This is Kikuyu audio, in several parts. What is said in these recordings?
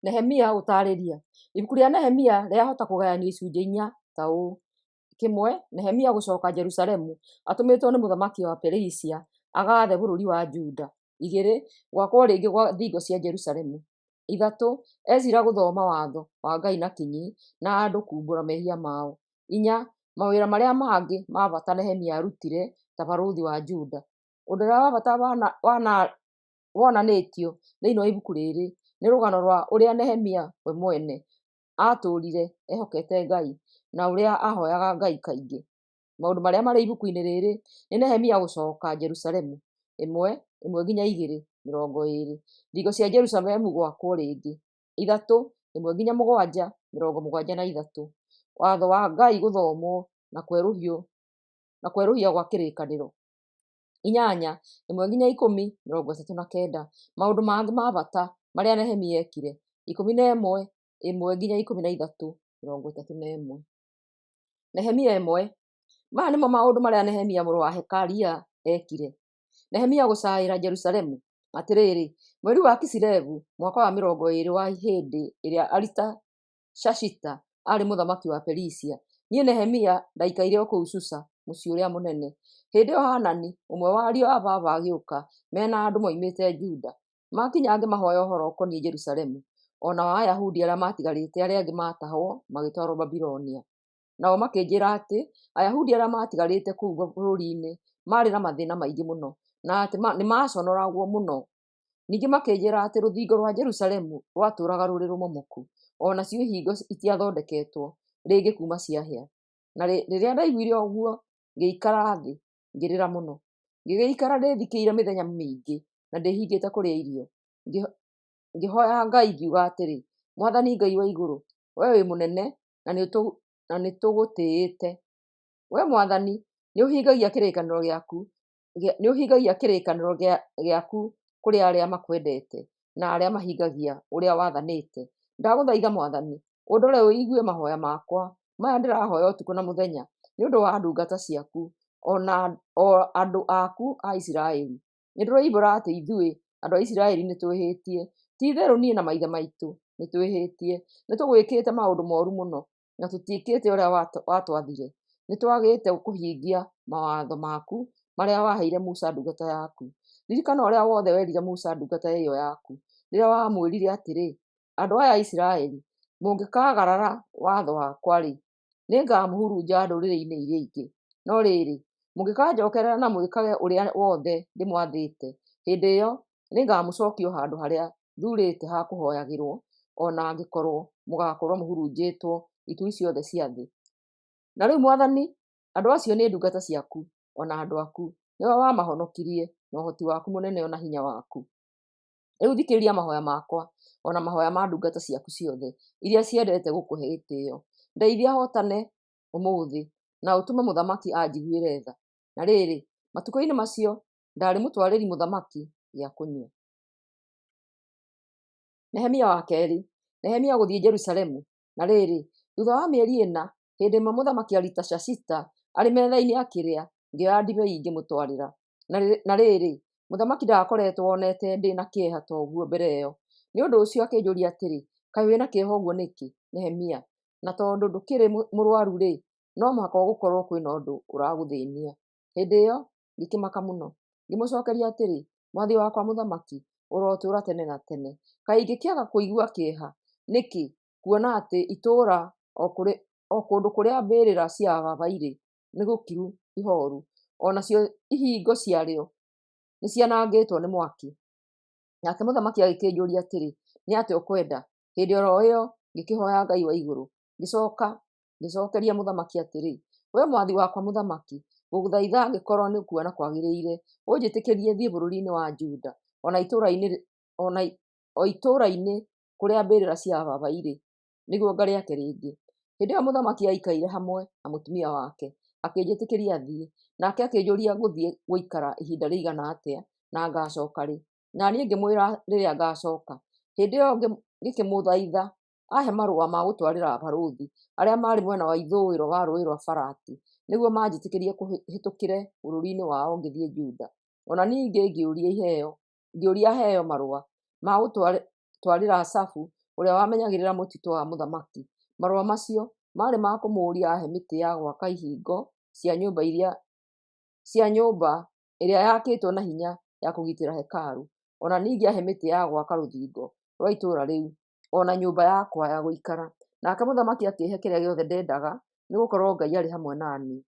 Nehemia gũtaarĩria. Ibuku rĩa Nehemia rĩahota kũgayanio icunjĩ inya ta ũũ: 1. Nehemia gũcooka Jerusalemu atũmĩtwo nĩ mũthamaki wa Perisia agaathe bũrũri wa Juda. 2. Gwakwo rĩngĩ gwa thingo cia Jerusalemu. 3. Ezira gũthoma Watho wa Ngai na kinyi na andũ kuumbũra mehia mao. 4. Mawĩra marĩa mangĩ ma bata Nehemia aarutire ta barũthi wa Juda. Ũndũ ũrĩa wa bata wonanĩtio thĩinĩ wa ibuku rĩrĩ nĩ rũgano rwa ũrĩa Nehemia we mwene aatũũrire ehokete Ngai na ũrĩa aahoyaga Ngai kaingĩ. Maũndũ marĩa marĩ ibuku-inĩ rĩrĩ nĩ Nehemia gũcoka Jerusalemu 1 1-2, 20, Thingo cia Jerusalemu gwakwo rĩngĩ 3 1-7, 73, Watho wa Ngai gũthomwo na kwerũhia gwa kĩrĩkanĩro 8 1-10, 39, Maũndũ mangĩ ma bata marĩa Nehemia eekire 11 1-13, 31. Nehemia 1. Maya nĩmo maũndũ marĩa Nehemia mũrũ wa Hakalia eekire. Nehemia gũcaĩra Jerusalemu. Atĩrĩrĩ, mweri wa Kisilevu, mwaka wa 20 wa hĩndĩ ĩrĩa Aritashashita aarĩ mũthamaki wa Perisia, niĩ Nehemia ndaikaire o kũu Susa, mũciĩ ũrĩa mũnene. Hĩndĩ ĩyo Hanani, ũmwe wa ariũ a baba agĩũka, me na andũ moimĩte Juda. Maakinya ngĩmahooya ũhoro ũkoniĩ Jerusalemu, o na wa Ayahudi arĩa maatigarĩte arĩa angĩ maatahwo magĩtwarwo Babilonia. Nao makĩnjĩra atĩ Ayahudi arĩa maatigarĩte kũu bũrũri-inĩ maarĩ na mathĩna maingĩ mũno, na atĩ nĩmaconoragwo mũno. Ningĩ makĩnjĩra atĩ rũthingo rwa Jerusalemu rwatũũraga rũrĩ rũmomoku, o nacio ihingo itiathondeketwo rĩngĩ kuuma ciahĩa. Na rĩrĩa ndaiguire ũguo, ngĩikara thĩ, ngĩrĩra mũno. Ngĩgĩikara ndĩthikĩire mĩthenya mĩingĩ na ndĩhingĩte kũrĩa irio. Ngĩhooya Ngai ngiuga atĩrĩ, Mwathani Ngai wa igũrũ, wee wĩ mũnene na nĩtũgũtĩĩte. Wee Mwathani, nĩũhingagia kĩrĩkanĩro gĩaku, nĩũhingagia kĩrĩkanĩro gĩaku kũrĩ arĩa makwendete na arĩa mahingagia ũrĩa wathanĩte. Ndagũthaitha Mwathani, ũndore ũigue mahooya makwa maya ndĩrahooya ũtukũ na mũthenya nĩ ũndũ wa ndungata ciaku o na o andũ aku a Isiraeli. Nĩndĩroimbũra atĩ ithuĩ andũ a Isiraeli nĩtwĩhĩtie. Ti-itherũ niĩ na maithe maitũ nĩtwĩhĩtie. Nĩtũgwĩkĩte maũndũ mooru mũno na tũtiĩkĩte ũrĩa watwathire. Nĩtwagĩte kũhingia mawatho maku marĩa waheire Musa ndungata yaku. Ririkana ũrĩa wothe werire Musa ndungata ĩyo yaku, rĩrĩa wamwĩrire atĩrĩ, 'Andũ aya a Isiraeli, mũngĩkaagarara watho wakwa-rĩ, nĩngamũhurunja ndũrĩrĩ-inĩ iria ingĩ. No rĩrĩ, mũngĩkanjookerera na mwĩkage ũrĩa wothe ndĩmwathĩte, hĩndĩ ĩyo nĩngamũcookia o handũ harĩa thuurĩte ha kũhooyagĩrwo, o na angĩkorwo mũgaakorwo mũhurunjĩtwo ituri ciothe cia thĩ. Na rĩu Mwathani, andũ acio nĩ ndungata ciaku, o na andũ aku, nĩwe wamahonokirie na ũhoti waku mũnene o na hinya waku. Rĩu thikĩrĩria mahooya makwa, o na mahooya ma ndungata ciaku ciothe iria ciendete gũkũhe gĩtĩĩo. Ndeithia hootane ũmũthĩ, na ũtũme mũthamaki anjiguĩre tha. Na rĩrĩ, matukũ-inĩ macio ndaarĩ mũtwarĩri mũthamaki gĩa kũnyua. Nehemia wa keerĩ. Nehemia gũthiĩ Jerusalemu. Na rĩrĩ, thutha wa mĩeri 4, hĩndĩ ĩmwe Mũthamaki Aritashashita arĩ metha-inĩ akĩrĩa, ngĩoya ndibei ngĩmũtwarĩra. Na rĩrĩ, mũthamaki ndaakoretwo onete ndĩ na kĩeha ta ũguo mbere ĩyo. Nĩ ũndũ ũcio akĩnjũũria atĩrĩ, Kaĩ wĩ na kĩeha ũguo nĩkĩ, Nehemia? Na tondũ ndũkĩrĩ mũrũaru-rĩ, no mũhaka gũkorwo kwĩ na ũndũ ũragũthĩĩnia. Hĩndĩ ĩyo ngĩkĩmaka mũno. Ngĩmũcookeria atĩrĩ, Mwathi wakwa mũthamaki, ũrotũũra tene na tene! Kaĩ ingĩkĩaga kũigua kĩeha nĩkĩ, kuona atĩ itũũra o kũndũ kũrĩa mbĩrĩra cia baba irĩ nĩ gũkiru ihooru, o nacio ihingo ciarĩo nĩcianangĩtwo nĩ mwaki? Nake mũthamaki agĩkĩnjũũria atĩrĩ, Nĩ atĩa ũkwenda? Hĩndĩ o ro ĩyo ngĩkĩhooya Ngai wa igũrũ. Ngĩcooka ngĩcookeria mũthamaki atĩrĩ, Wee mwathi wakwa mũthamaki, ngũgũthaitha angĩkorwo nĩũkuona kwagĩrĩire, ũnjĩtĩkĩrie thiĩ bũrũri-inĩ wa Juda, o itũũra-inĩ kũrĩa mbĩrĩra cia baba irĩ, nĩguo ngarĩake rĩngĩ. Hĩndĩ ĩyo mũthamaki aikaire hamwe na mũtumia wake, akĩnjĩtĩkĩria thiĩ. Nake akĩnjũũria ngũthiĩ gũikara ihinda rĩigana atĩa na ngaacooka rĩ. Na niĩ ngĩmwĩra rĩrĩa ngaacooka. Hĩndĩ ĩyo ngĩkĩmũthaitha aahe marũa ma gũtwarĩra abarũthi arĩa maarĩ mwena wa ithũĩro wa Rũũĩ rwa Farati, nĩguo manjĩtĩkĩrie hĩtũkĩre bũrũri-inĩ wao ngĩthiĩ Juda. O na ningĩ ngĩũria heo marũa ma gũtwarĩra Asafu ũrĩa wamenyagĩrĩra mũtitũ wa mũthamaki. Marũa macio maarĩ ma kũmũũria ahe mĩtĩ ya gwaka ihingo cia nyũmba ĩrĩa yakĩtwo na hinya ya kũgitĩra hekarũ, o na ningĩ ahe mĩtĩ ya gwaka rũthingo rwa itũũra rĩu, o na nyũmba yakwa ya gũikara. Nake mũthamaki akĩĩhe kĩrĩa gĩothe ndendaga, nĩgũkorwo Ngai aarĩ hamwe na niĩ.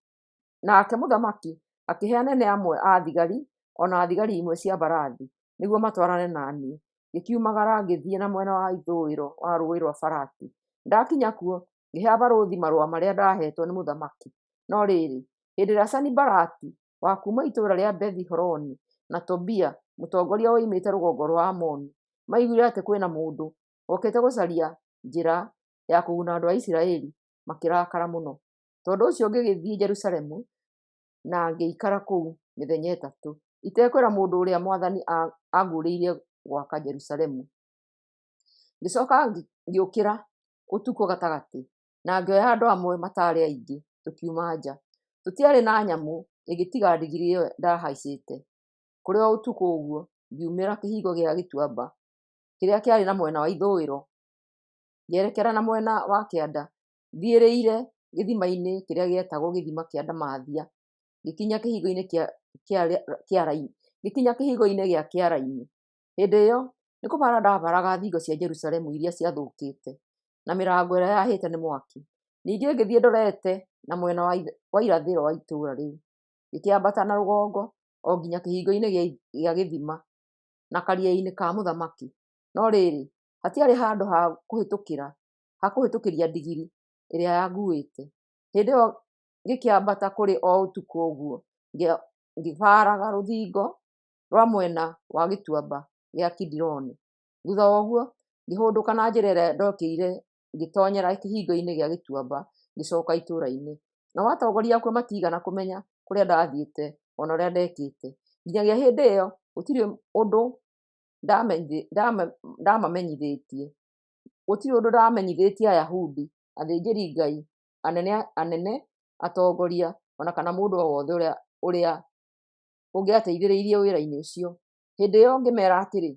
Nake mũthamaki akĩhe anene amwe a thigari o na thigari imwe cia mbarathi nĩguo matwarane na niĩ. Ngĩkiumagara ngĩthiĩ na mwena wa ithũĩro wa Rũũĩ rwa Farati. Ndakinya kuo, ngĩhe abarũthi marũa marĩa ndaaheetwo nĩ mũthamaki. No rĩrĩ, hĩndĩ ĩrĩa Sanibalati wa kuuma itũũra rĩa Bethi-Horoni na Tobia mũtongoria woimĩte rũgongo rwa Amoni maiguire atĩ kwĩ na mũndũ wokĩte gũcaria njĩra ya kũguna andũ a Isiraeli, makĩrakara mũno. Tondũ ũcio ngĩgĩthiĩ Jerusalemu na ngĩikara kũu mĩthenya 3, itekwĩra mũndũ ũrĩa Mwathani aanguũrĩirie gwaka Jerusalemu. Ngĩcoka ngĩũkĩra ũtukũ gatagatĩ, na ngĩoya andũ amwe mataarĩ aingĩ, tũkiuma nja. Tũtiarĩ na nyamũ ĩngĩ tiga ndigiri ĩyo ndahaicĩte. Kũrĩ o ũtukũ ũguo ngiumĩra kĩhingo gĩa gĩtuamba kĩrĩa kĩarĩ na mwena wa ithũĩro, ngĩerekera na mwena wa kĩanda, thiĩrĩire gĩthima-inĩ kĩrĩa gĩetagwo Gĩthima kĩa Ndamathia, ngĩkinya kĩhingo-inĩ gĩa Kĩara-inĩ. Hĩndĩ ĩyo nĩ kũbaara ndabaaraga thingo cia Jerusalemu iria ciathũkĩte, na mĩrango ĩrĩa yahĩte nĩ mwaki. Ningĩ ngĩthiĩ ndorete na mwena wa irathĩro wa itũũra rĩu, ngĩkĩambata na rũgongo o nginya kĩhingo-inĩ gĩa gĩthima na karia-inĩ ka mũthamaki. No rĩrĩ, hatiarĩ handũ ha kũhĩtũkĩria ndigiri ĩrĩa yanguuĩte. Hĩndĩ ĩyo ngĩkĩambata kũrĩ o ũtukũ ũguo, ngĩbaaraga rũthingo rwa mwena wa gĩtuamba gĩa Kidironi. Thutha wa ũguo ngĩhũndũka na njĩra ĩrĩa ndokĩire, ngĩtoonyera kĩhingo-inĩ gĩa gĩtuamba, ngĩcooka itũũra-inĩ. Nao atongoria akuo matiigana kũmenya kũrĩa ndaathiĩte o na ũrĩa ndekĩte. Nginyagia hĩndĩ ĩyo gũtirĩ ũndũ ndamamenyithĩtie. Gũtirĩ ũndũ ndamenyithĩtie Ayahudi, athĩnjĩri-Ngai, anene, atongoria, o na kana mũndũ o wothe ũrĩa ũngĩateithĩrĩirie wĩra-inĩ ũcio. Hĩndĩ ĩyo ngĩmeera atĩrĩ,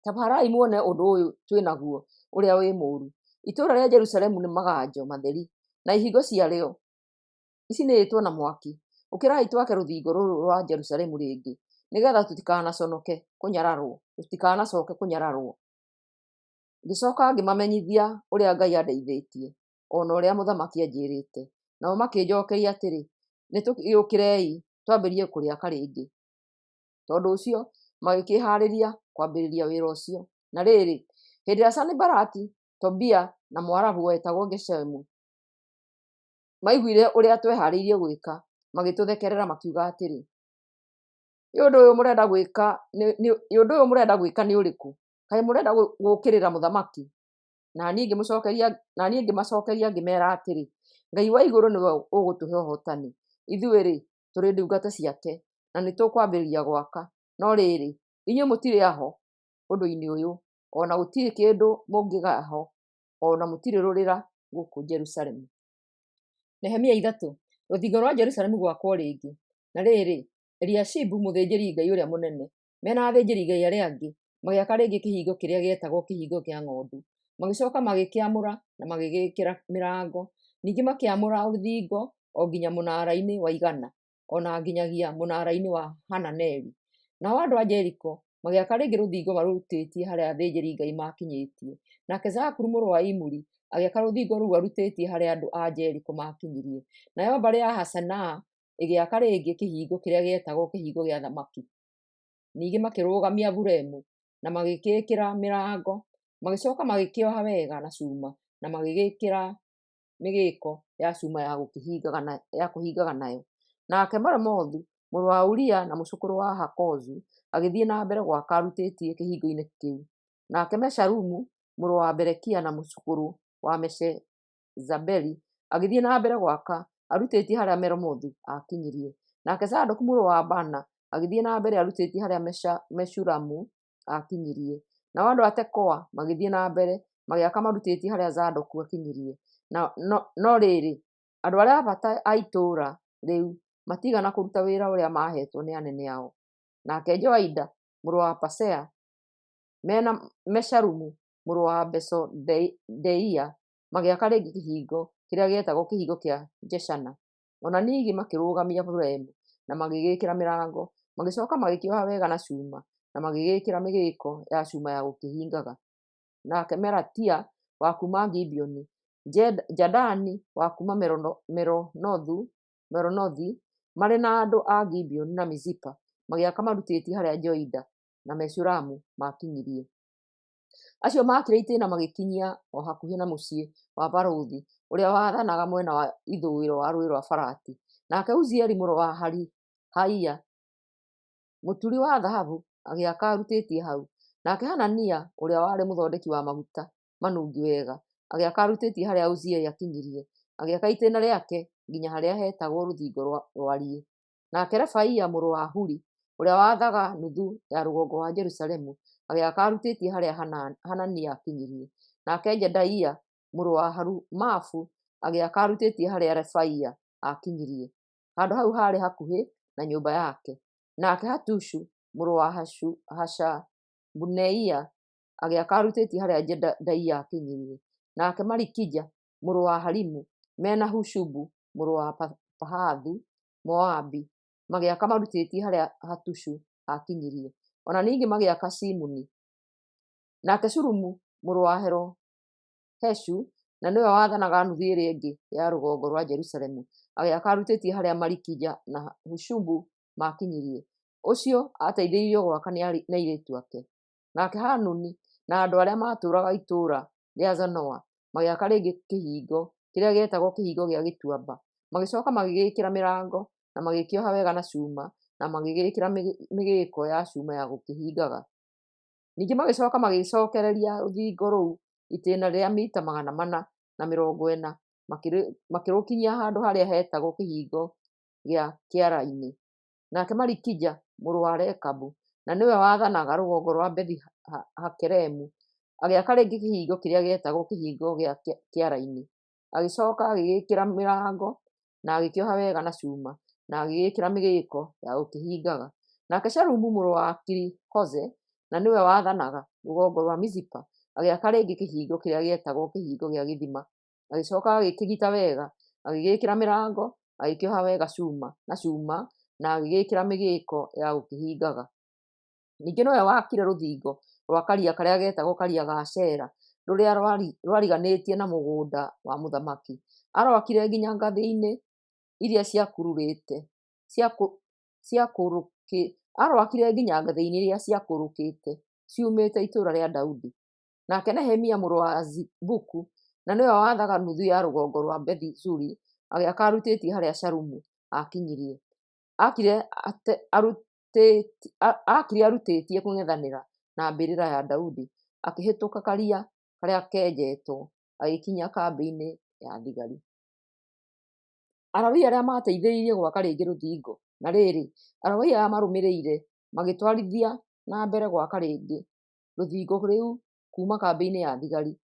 “Ta barai muone ũndũ ũyũ twĩ naguo ũrĩa wĩ mũũru. Itũũra rĩa Jerusalemu nĩ maganjo matheri, na ihingo ciarĩo icinĩtwo na mwaki. Ũkĩrai twake rũthingo rũrũ rwa Jerusalemu rĩngĩ, nĩgeetha tũtikanacoke kũnyararwo.” Ngĩcooka ngĩmamenyithia ũrĩa Ngai aandeithĩtie, o na ũrĩa mũthamaki anjĩĩrĩte. Nao makĩnjookeria atĩrĩ, “Nĩtũgĩũkĩrei twambĩrĩrie kũrĩaka rĩngĩ.” Tondũ ũcio magĩkĩĩhaarĩria kwambĩrĩria wĩra ũcio. Na rĩrĩ, hĩndĩ ĩrĩa Sanibalati, Tobia, na Mũarabu wetagwo Geshemu maiguire ũrĩa twehaarĩirie gwĩka, magĩtũthekerera makiuga atĩrĩ, “Ĩ ũndũ ũyũ mũrenda gwĩka nĩ ũrĩkũ? Kaĩ mũrenda gũũkĩrĩra mũthamaki?” Na niĩ ngĩmacookeria ngĩmeera atĩrĩ, “Ngai wa igũrũ nĩwe ũgũtũhe ũhootani. Ithuĩ-rĩ, tũrĩ ndungata ciake, na nĩtũkwambĩrĩria gwaka. No rĩrĩ, inyuĩ mũtirĩ aho ũndũ-inĩ ũyũ, o na gũtirĩ kĩndũ mũngĩgaya ho, o na mũtirĩ rũrĩra gũkũ Jerusalemu.” Nehemia 3. Rũthingo rwa Jerusalemu gwakwo rĩngĩ. Na rĩrĩ, Eliashibu mũthĩnjĩri-Ngai ũrĩa mũnene, me na athĩnjĩri-Ngai arĩa angĩ, magĩaka rĩngĩ kĩhingo kĩrĩa gĩetagwo Kĩhingo kĩa Ng'ondu. Magĩcooka magĩkĩamũra na magĩgĩĩkĩra mĩrango. Ningĩ makĩamũra rũthingo o nginya mũnaara-inĩ wa Igana, o na nginyagia mũnaara-inĩ wa Hananeli. Nao andũ a Jeriko magĩaka rĩngĩ rũthingo marũrutĩtie harĩa athĩnjĩri-Ngai maakinyĩtie. Nake Zakuru mũrũ wa Imuri agĩaka rũthingo rũu arutĩtie harĩa andũ a Jeriko maakinyirie. Nayo mbarĩ ya Hasenaa ĩgĩaka rĩngĩ kĩhingo kĩrĩa gĩetagwo Kĩhingo gĩa Thamaki. Ningĩ makĩrũgamia buremu na magĩgĩĩkĩra mĩrango. Magĩcooka magĩkĩoha wega na cuma na magĩgĩĩkĩra mĩgĩĩko ya cuma ya kũhingaga nayo. Nake Meremothu mũrũ wa Uria na mũcũkũrũ wa Hakozu agĩthiĩ na mbere gwaka arutĩtie kĩhingo-inĩ kĩu. Nake Meshalumu mũrũ wa Berekia na mũcũkũrũ wa Meshezabeli agĩthiĩ na mbere gwaka arutĩtie harĩa Meremothu aakinyirie. Nake Zadoku mũrũ wa Baana agĩthiĩ na mbere arutĩtie harĩa Meshulamu aakinyirie. Nao andũ a Tekoa magĩthiĩ na mbere magĩaka marutĩtie harĩa Zadoku aakinyirie. No rĩrĩ, andũ arĩa a bata a itũũra rĩu matiigana kũruta wĩra ũrĩa maaheetwo nĩ anene ao. Nake Joiada mũrũ wa Pasea mena Meshalumu mũrũ wa Besodeia magĩaka rĩngĩ kĩhingo kĩrĩa gĩetagwo Kĩhingo kĩa Jeshana. O na ningĩ makĩrũgamia buremu na magĩgĩĩkĩra mĩrango, magĩcoka magĩkĩoha wega na cuma, na magĩgĩĩkĩra mĩgĩĩko ya cuma ya gũkĩhingaga. Nake Melatia wa kuuma Gibeoni, Jadani wa kuuma Meronothi, marĩ na andũ a Gibeoni na Mizipa magĩaka marutĩtie harĩa Joida na Meshulamu maakinyirie. Acio maakire itĩĩna magĩkinyia o hakuhĩ na mũciĩ wa barũthi ũrĩa waathanaga mwena wa ithũĩro wa Rũũĩ rwa Farati. Nake Uzieli mũrũ wa Harihaia, mũturi wa thahabu, agĩaka arutĩtie hau. Nake Hanania, ũrĩa warĩ mũthondeki wa maguta manungi wega, agĩaka arutĩtie harĩa Uzieli aakinyirie, agĩaka itĩĩna rĩake nginya harĩa heetagwo Rũthingo Rwariĩ. Nake Refaia mũrũ wa Huri, ũrĩa waathaga nuthu ya rũgongo wa Jerusalemu, agĩaka arutĩtie harĩa Hanania aakinyirie. Nake Jedaia mũrũ wa Harumafu agĩaka arutĩtie harĩa Refaia aakinyirie. Handũ hau haarĩ hakuhĩ na nyũmba yake. Nake Hatushu mũrũ wa Hashabuneia agĩaka arutĩtie harĩa Jedaia aakinyirie. Nake Malikija mũrũ wa Harimu mena Hushubu mũrũ wa Pahathu-Moabi magĩaka marutĩtie harĩa Hatushu aakinyirie. O na ningĩ magĩaka Shimuni. Nake Shulumu mũrũ wa Haloheshu, na nĩwe waathanaga nuthu ĩrĩa ĩngĩ ya rũgongo rwa Jerusalemu, agĩaka arutĩtie harĩa Malikija na Hashubu maakinyirie. Ũcio aateithĩrĩirio gwaka nĩ airĩtu ake. Nake Hanuni na andũ arĩa maatũũraga itũũra rĩa Zanoa magĩaka rĩngĩ kĩhingo kĩrĩa gĩetagwo Kĩhingo gĩa Gĩtuamba. Magĩcoka magĩgĩĩkĩra mĩrango na magĩkĩoha wega na cuma na magĩgĩĩkĩra mĩgĩĩko ya cuma ya gũkĩhingaga. Ningĩ magĩcoka magĩcokereria rũthingo rũu itĩĩna rĩa mita 440, makĩrũkinyia handũ harĩa heetagwo Kĩhingo gĩa Kĩara-inĩ. Nake Malikija mũrũ wa Rekabu, na nĩwe waathanaga rũgongo rwa Bethi-Hakeremu, agĩaka rĩngĩ kĩhingo kĩrĩa gĩetagwo Kĩhingo gĩa Kĩara-inĩ. Agĩcoka agĩgĩĩkĩra mĩrango na agĩkĩoha wega na cuma, na agĩgĩĩkĩra mĩgĩĩko ya gũkĩhingaga. Nake Shalumu mũrũ wa Kiri-Hoze, na nĩwe waathanaga rũgongo rwa Mizipa, agĩaka rĩngĩ kĩhingo kĩrĩa gĩetagwo Kĩhingo gĩa Gĩthima. Agĩcoka agĩkĩgita wega, agĩgĩĩkĩra mĩrango, agĩkĩoha wega na cuma, na agĩgĩĩkĩra mĩgĩĩko ya gũkĩhingaga. Ningĩ nĩwe waakire rũthingo rwa karia karĩa getagwo Karia ga Shela, rũrĩa rwariganĩtie na mũgũnda wa mũthamaki. Arwakire nginya ngathĩ-inĩ iria ciakũrũkĩte ciumĩte itũũra rĩa Daudi. Nake Nehemia mũrũ wa Azibuku, na nĩwe waathaga nuthu ya rũgongo rwa Bethi-Zuri, agĩaka arutĩtie harĩa Shalumu aakinyirie. Aakire arutĩtie kũng'ethanĩra na mbĩrĩra ya Daudi, akĩhĩtũka karia karĩa kenjetwo, agĩkinya kambĩ-inĩ ya thigari. Alawii arĩa maateithĩrĩirie gwaka rĩngĩ rũthingo. Na rĩrĩ, Alawii aya marũmĩrĩire magĩtwarithia na mbere gwaka rĩngĩ rũthingo rũu kuuma kambĩ-inĩ ya thigari.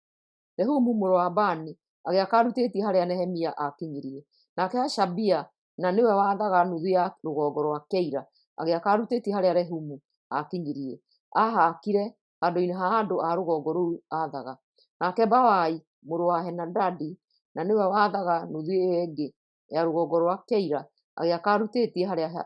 Rehumu mũrũ wa Bani agĩaka arutĩtie harĩa Nehemia aakinyirie. Nake Hashabia, na nĩwe waathaga nuthu ya rũgongo rwa Keila, agĩaka arutĩtie harĩa Rehumu aakinyirie. Aahakire handũ-inĩ ha andũ a rũgongo rũu aathaga. Nake Bawai mũrũ wa Henadadi, na nĩwe waathaga nuthu ĩyo ĩngĩ ya rũgongo rwa Keila, agĩaka arutĩtie harĩa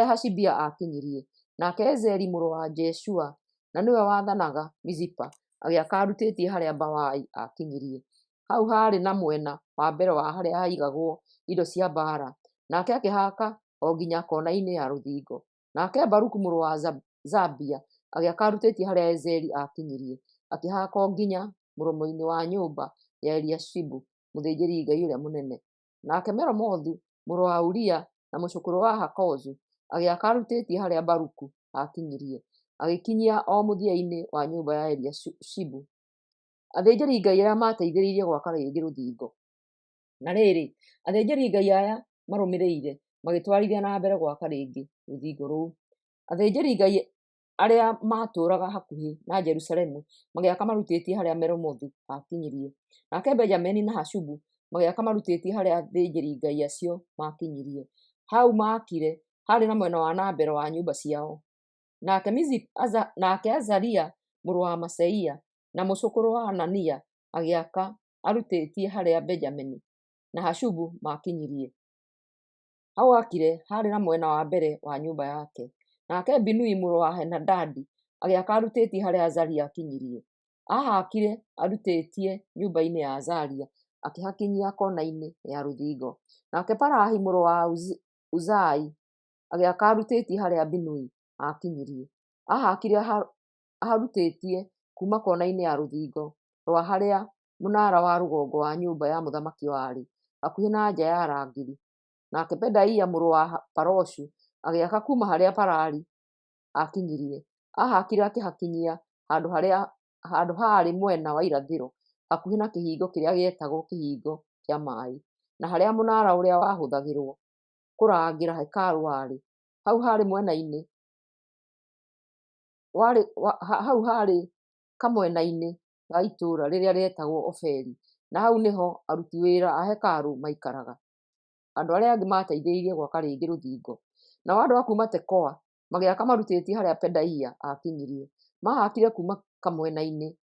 Hashabia aakinyirie. Nake Ezeri mũrũ wa Jeshua, na nĩwe waathanaga Mizipa, agĩaka arutĩtie harĩa Bawai aakinyirie. Hau haarĩ na mwena wa mbere wa harĩa haigagwo indo cia mbaara, nake akĩhaaka o nginya kona-inĩ ya rũthingo. Nake Baruku mũrũ wa Zabia agĩaka arutĩtie harĩa Ezeri aakinyirie, akĩhaaka o nginya mũromo-inĩ wa nyũmba ya Eliashibu mũthĩnjĩri-Ngai ũrĩa mũnene. Nake Meremothu mũrũ wa Uria na mũcũkũrũ wa Hakozu agĩaka arutĩtie harĩa Baruku aakinyirie, agĩkinyia o mũthia-inĩ wa nyũmba ya Eliashibu. Athĩnjĩri-Ngai arĩa maateithĩrĩirie gwaka rĩngĩ rũthingo. Na rĩrĩ, athĩnjĩri-Ngai aya marũmĩrĩire magĩtwarithia na mbere gwaka rĩngĩ rũthingo rũu. Athĩnjĩri-Ngai arĩa maatũũraga hakuhĩ na Jerusalemu magĩaka marutĩtie harĩa Meremothu aakinyirie. Nake Benjamini na Hashubu magĩaka marutĩtie harĩa athĩnjĩri-Ngai acio maakinyirie. Hau maakire haarĩ na mwena wa na mbere wa nyũmba ciao. Nake Azaria, mũrũ wa Maseia na mũcũkũrũ wa Anania agĩaka arutĩtie harĩa Benjamini na Hashubu maakinyirie. Hau aakire haarĩ na mwena wa mbere wa nyũmba yake. Nake Binui mũrũ wa Henadadi agĩaka arutĩtie harĩa Azaria aakinyirie. Aahakire arutĩtie nyũmba-inĩ ya Azaria akĩhakinyia kona-inĩ ya rũthingo. Nake Palahi mũrũ wa Uzai agĩaka arutĩtie harĩa Binui aakinyirie. Aahakire aharutĩtie kuuma kona-inĩ ya rũthingo rwa harĩa mũnara wa rũgongo wa nyũmba ya mũthamaki warĩ, hakuhĩ na nja ya arangĩri. Nake Pedaia mũrũ wa Paroshu agĩaka kuuma harĩa Palali aakinyirie. Aahakire akĩhakinyia handũ haarĩ mwena wa irathĩro, hakuhĩ na kĩhingo kĩrĩa gĩetagwo Kĩhingo kĩa Maaĩ, na harĩa mũnara ũrĩa wahũthagĩrũo kũrangĩra hekarũ warĩ. Hau haarĩ mwena-inĩ hau haarĩ kamwena-inĩ ga itũũra rĩrĩa rĩetagwo Ofeli, na hau nĩho aruti wĩra a hekarũ maaikaraga. Andũ arĩa angĩ maateithirie gwaka rĩngĩ rũthingo. Nao andũ a kuuma Tekoa magĩaka marutĩtie harĩa Pedaia aakinyirie. Maahakire kuuma kamwena-inĩ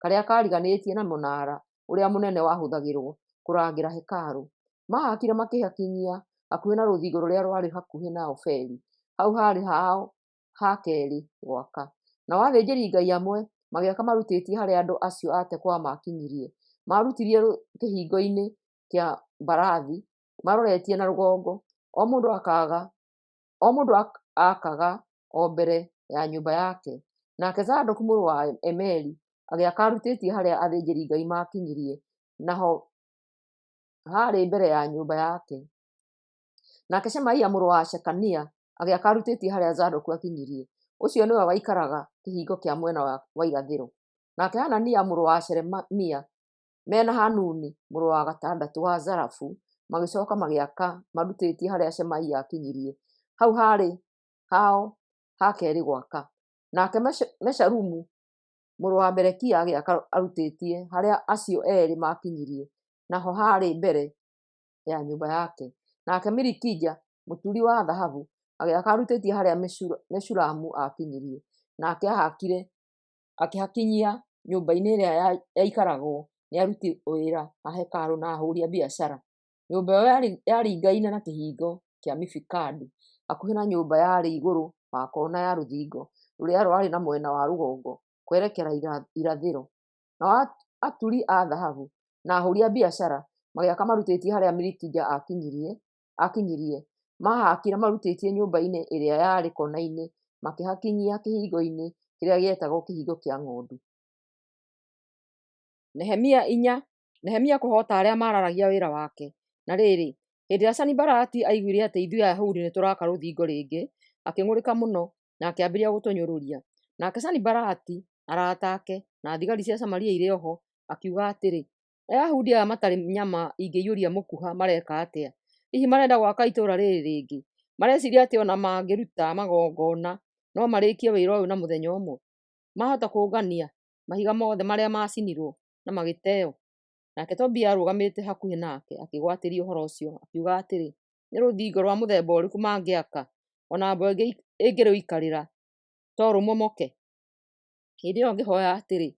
karĩa kaariganĩtie na mũnara ũrĩa mũnene wahũthagĩrũo kũrangĩra hekarũ. Maahakire makĩhakinyia hakuhĩ na rũthingo rũrĩa rwarĩ hakuhĩ na Ofeli. Hau haarĩ hao ha keerĩ gwaka. Nao athĩnjĩri-Ngai amwe magĩaka marutĩtie harĩa andũ acio a Tekoa maakinyirie. Maarutire kĩhingo-inĩ kĩa mbarathi maroretie na rũgongo, o mũndũ aakaga o mbere ya nyũmba yake. Nake Zadoku mũrũ wa Imeri agĩaka arutĩtie harĩa athĩnjĩri-Ngai maakinyirie, naho haarĩ mbere ya nyũmba yake. Nake Shemaia mũrũ wa Shekania agĩaka arutĩtie harĩa Zadoku aakinyirie. Ũcio nĩwe waikaraga kĩhingo kĩa mwena wa irathĩro. Nake Hanania mũrũ wa Shelemia mena Hanuni mũrũ wa gatandatũ wa Zalafu magĩcoka magĩaka marutĩtie harĩa Shemaia aakinyirie. Hau haarĩ hao ha keerĩ gwaka. Nake Meshalumu mũrũ wa Berekia agĩaka arutĩtie harĩa acio eerĩ maakinyirie, naho haarĩ mbere ya nyũmba yake. Nake Milikija mũturi wa thahabu agĩaka arutĩtie harĩa Meshulamu aakinyirie. Nake aahakire akĩhakinyia nyũmba-inĩ ĩrĩa yaikaragwo nĩ aruti wĩra a hekarũ na ahũũri a biacara. Nyũmba ĩyo yaringaine na kĩhingo kĩa Mifikadi, hakuhĩ na nyũmba yarĩ igũrũ wa kona ya rũthingo rũrĩa rwarĩ na mwena wa rũgongo kwerekera irathĩro. Nao aturi a thahabu na ahũũri a biacara magĩaka marutĩtie harĩa Milikija aakinyirie. Maahakire marutĩtie nyũmba-inĩ ĩrĩa yarĩ kona-inĩ makĩhakinyia kĩhingo-inĩ kĩrĩa gĩetagwo Kĩhingo kĩa Ng'ondu. Nehemia 4. Nehemia kũhoota arĩa maararagia wĩra wake. Na rĩrĩ, hĩndĩ ĩrĩa Sanibalati aiguire atĩ ithuĩ Ayahudi nĩtũraaka rũthingo rĩngĩ, akĩng'ũrĩka mũno na akĩambĩrĩria gũtũnyũrũria. Nake Sanibalati, arata ake, na thigari cia Samaria irĩ o ho, akiuga atĩrĩ, “Ayahudi aya matarĩ nyama ingĩiyũria mũkuha mareka atĩa? Hihi marenda gwaka itũũra rĩrĩ rĩngĩ? Mareciiria atĩ o na mangĩruta magongona no marĩkie wĩra ũyũ na mũthenya ũmwe? Maahota kũngania mahiga mothe marĩa maacinirwo na magĩteo?” Nake Tobia arũgamĩte hakuhĩ nake, akĩgwatĩria ũhoro ũcio, akiuga atĩrĩ, “Nĩ rũthingo rwa mũthemba ũrĩkũ mangĩaka, o na mbwe ĩngĩrũikarĩra to rũmomoke?” Hĩndĩ ĩyo ngĩhooya atĩrĩ,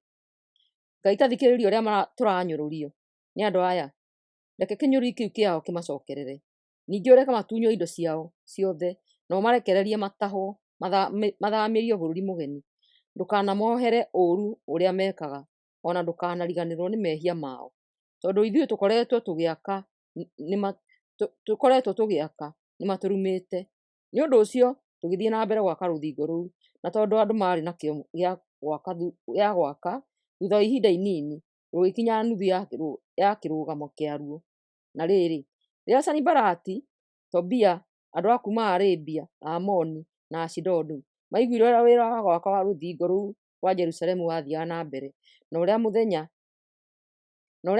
“Ngai ta thikĩrĩria ũrĩa tũranyũrũrio nĩ andũ aya. Reke kĩnyũrũri kĩu kĩao kĩmacookerere. Ningĩ ũreke matunywo indo ciao ciothe, na ũmarekererie matahwo mathaamĩrio bũrũri mũgeni. Ndũkanamohere ũũru ũrĩa mekaga, o na ndũkanariganĩrwo nĩ mehia mao, tondũ ithuĩ tũkoretwo tũgĩaka nĩmatũrumĩte.” Nĩ ũndũ ũcio tũgĩthiĩ na mbere gwaka rũthingo rũu, na tondũ andũ maarĩ na kĩyo gĩa gwaka, thutha wa ihinda inini rũgĩkinya nuthu ya kĩrũgamo kĩaruo. Na rĩrĩ, rĩrĩa Sanibalati, Tobia, andũ a kuuma Arabia, Amoni, na Ashidodu maiguire ũrĩa wĩra wa gwaka rũthingo rũu rwa Jerusalemu wathiiaga na mbere, na ũrĩa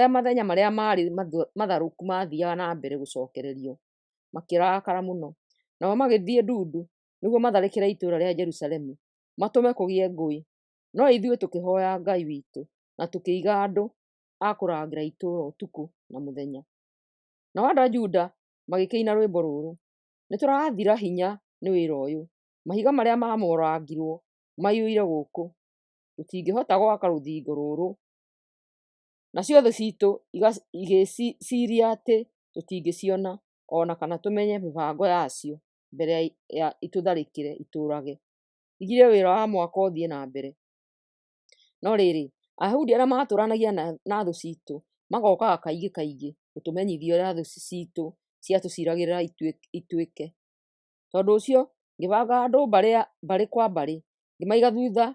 mathenya marĩa maarĩ matharũku maathiiaga na mbere gũcookererio, makĩrakara mũno. Nao magĩthiĩ ndundu nĩguo matharĩkĩre itũũra rĩa Jerusalemu, matũme kũgĩe ngũĩ. No ithuĩ tũkĩhooya Ngai witũ na tũkĩiga andũ a kũrangĩra itũũra ũtukũ na mũthenya. Nao andũ a Juda magĩkĩina rwĩmbo rũrũ: “Nĩtũrathira hinya nĩ wĩra ũyũ. Mahiga marĩa maamomorangirwo maiyũire gũkũ. Tũtingĩhota gwaka rũthingo rũrũ. Nacio thũ ciitũ igĩciiria atĩ tũtingĩciona, o na kana tũmenye mĩbango yacio mbere ya itũtharĩkĩre itũũrage, igirie wĩra wa mwako ũthiĩ na mbere. No rĩrĩ, Ayahudi arĩa maatũũranagia na thũ ciitũ magokaga kaingĩ kaingĩ gũtũmenyithia ũrĩa thũ ciitũ ciatũciragĩra itwĩke. Tondũ ũcio ngĩbanga andũ mbarĩ kwa mbarĩ, ngĩmaiga thutha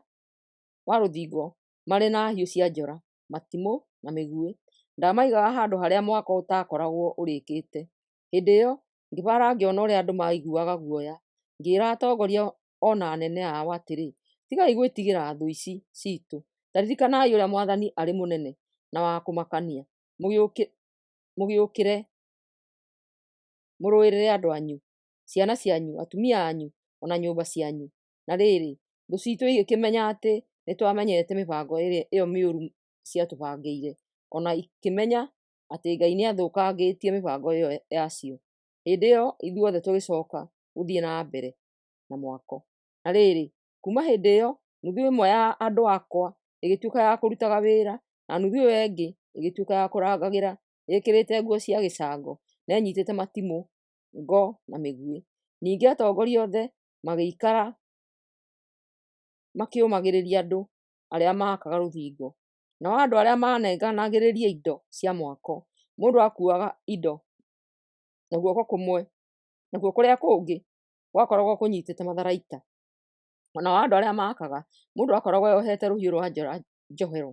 wa rũthingo marĩ na hiũ cia njora, matimũ, na mĩguĩ. Ndamaigaga handũ harĩa mwako ũtaakoragwo ũrĩkĩte. Hĩndĩ ĩyo ngĩbaara ngĩona ũrĩa andũ maaiguaga guoya, ngĩĩra atongoria o na anene ao atĩrĩ, Tigai gwĩtigĩra thũ ici ciitũ. Ta ririkanai ũrĩa Mwathani arĩ mũnene na wa kũmakania, mũgĩũkĩre mũrũĩrĩre andũ anyu, ciana cianyu, atumia anyu, o na nyũmba cianyu. Na rĩrĩ, thũ ciitũ igĩkĩmenya atĩ nĩtwamenyete mĩbango ĩyo mĩũru ciatũbangĩire, o na ikĩmenya atĩ Ngai nĩathũkangĩtie mĩbango ĩyo yacio. Hĩndĩ ĩyo ithuothe tũgĩcooka gũthiĩ na mbere na mwako. Na rĩrĩ, kuuma hĩndĩ ĩyo nuthu ĩmwe ya andũ akwa ĩgĩtuĩka ya kũrutaga wĩra, na nuthu ĩyo ĩngĩ ĩgĩtuĩka ya kũrangagĩra ĩĩkĩrĩte nguo cia gĩcango na ĩnyiitĩte matimũ, ngo na mĩguĩ. Ningĩ atongoria othe magĩikara makĩũmagĩrĩria andũ arĩa maakaga rũthingo. Nao andũ arĩa maanenganagĩrĩria indo cia mwako, mũndũ akuuaga indo na guoko kũmwe, nakuo kũrĩa kũngĩ gwakoragwo kũnyiitĩte matharaita. O nao andũ arĩa maakaga, mũndũ aakoragwo eyohete rũhiũ rwa njora njohero.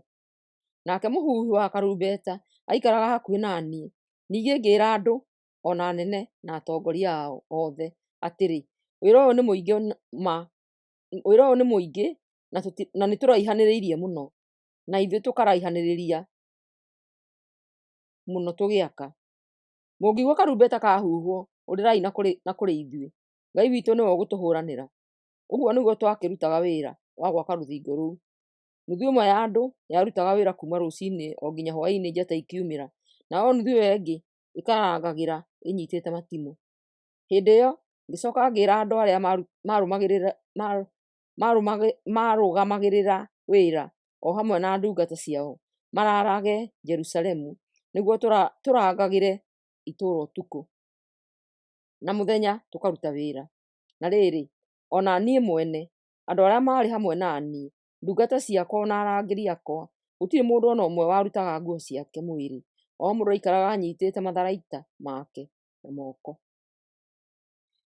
Nake mũhuhi wa karumbeta aikaraga hakuhĩ na niĩ. Ningĩ ngĩĩra andũ, o na anene na atongoria ao othe, atĩrĩ, Wĩra ũyũ nĩ mũingĩ ma, wĩra ũyũ nĩ mũingĩ na nĩtũraihanĩrĩirie mũno, na ithuĩ tũkaraihanĩrĩria mũno tũgĩaka. Mũngĩigua karumbeta kaahuhwo, ũrĩrai na kũrĩ ithuĩ! Ngai witũ nĩwe ũgũtũhũranĩra. Ũguo nĩguo twakĩrutaga wĩra wa gwaka rũthingo rũu. Nuthu ĩmwe ya andũ yarutaga wĩra kuuma rũcinĩ o nginya hwaĩ-inĩ njata ikiumĩra, nayo nuthu ĩyo ĩngĩ ĩkarangagĩra ĩnyiitĩte matimũ. Hĩndĩ ĩyo ngĩcooka ngĩĩra andũ arĩa maarũgamagĩrĩra wĩra, o hamwe na ndungata ciao, maraarage Jerusalemu nĩguo tũrangagĩre itũũra ũtukũ, na mũthenya tũkaruta wĩra. Na rĩrĩ, o na niĩ mwene, andũ arĩa maarĩ hamwe na niĩ, ndungata ciakwa o na arangĩri akwa, gũtirĩ mũndũ o na ũmwe warutaga nguo ciake mwĩrĩ, o mũndũ aikaraga anyiitĩte matharaita make na moko.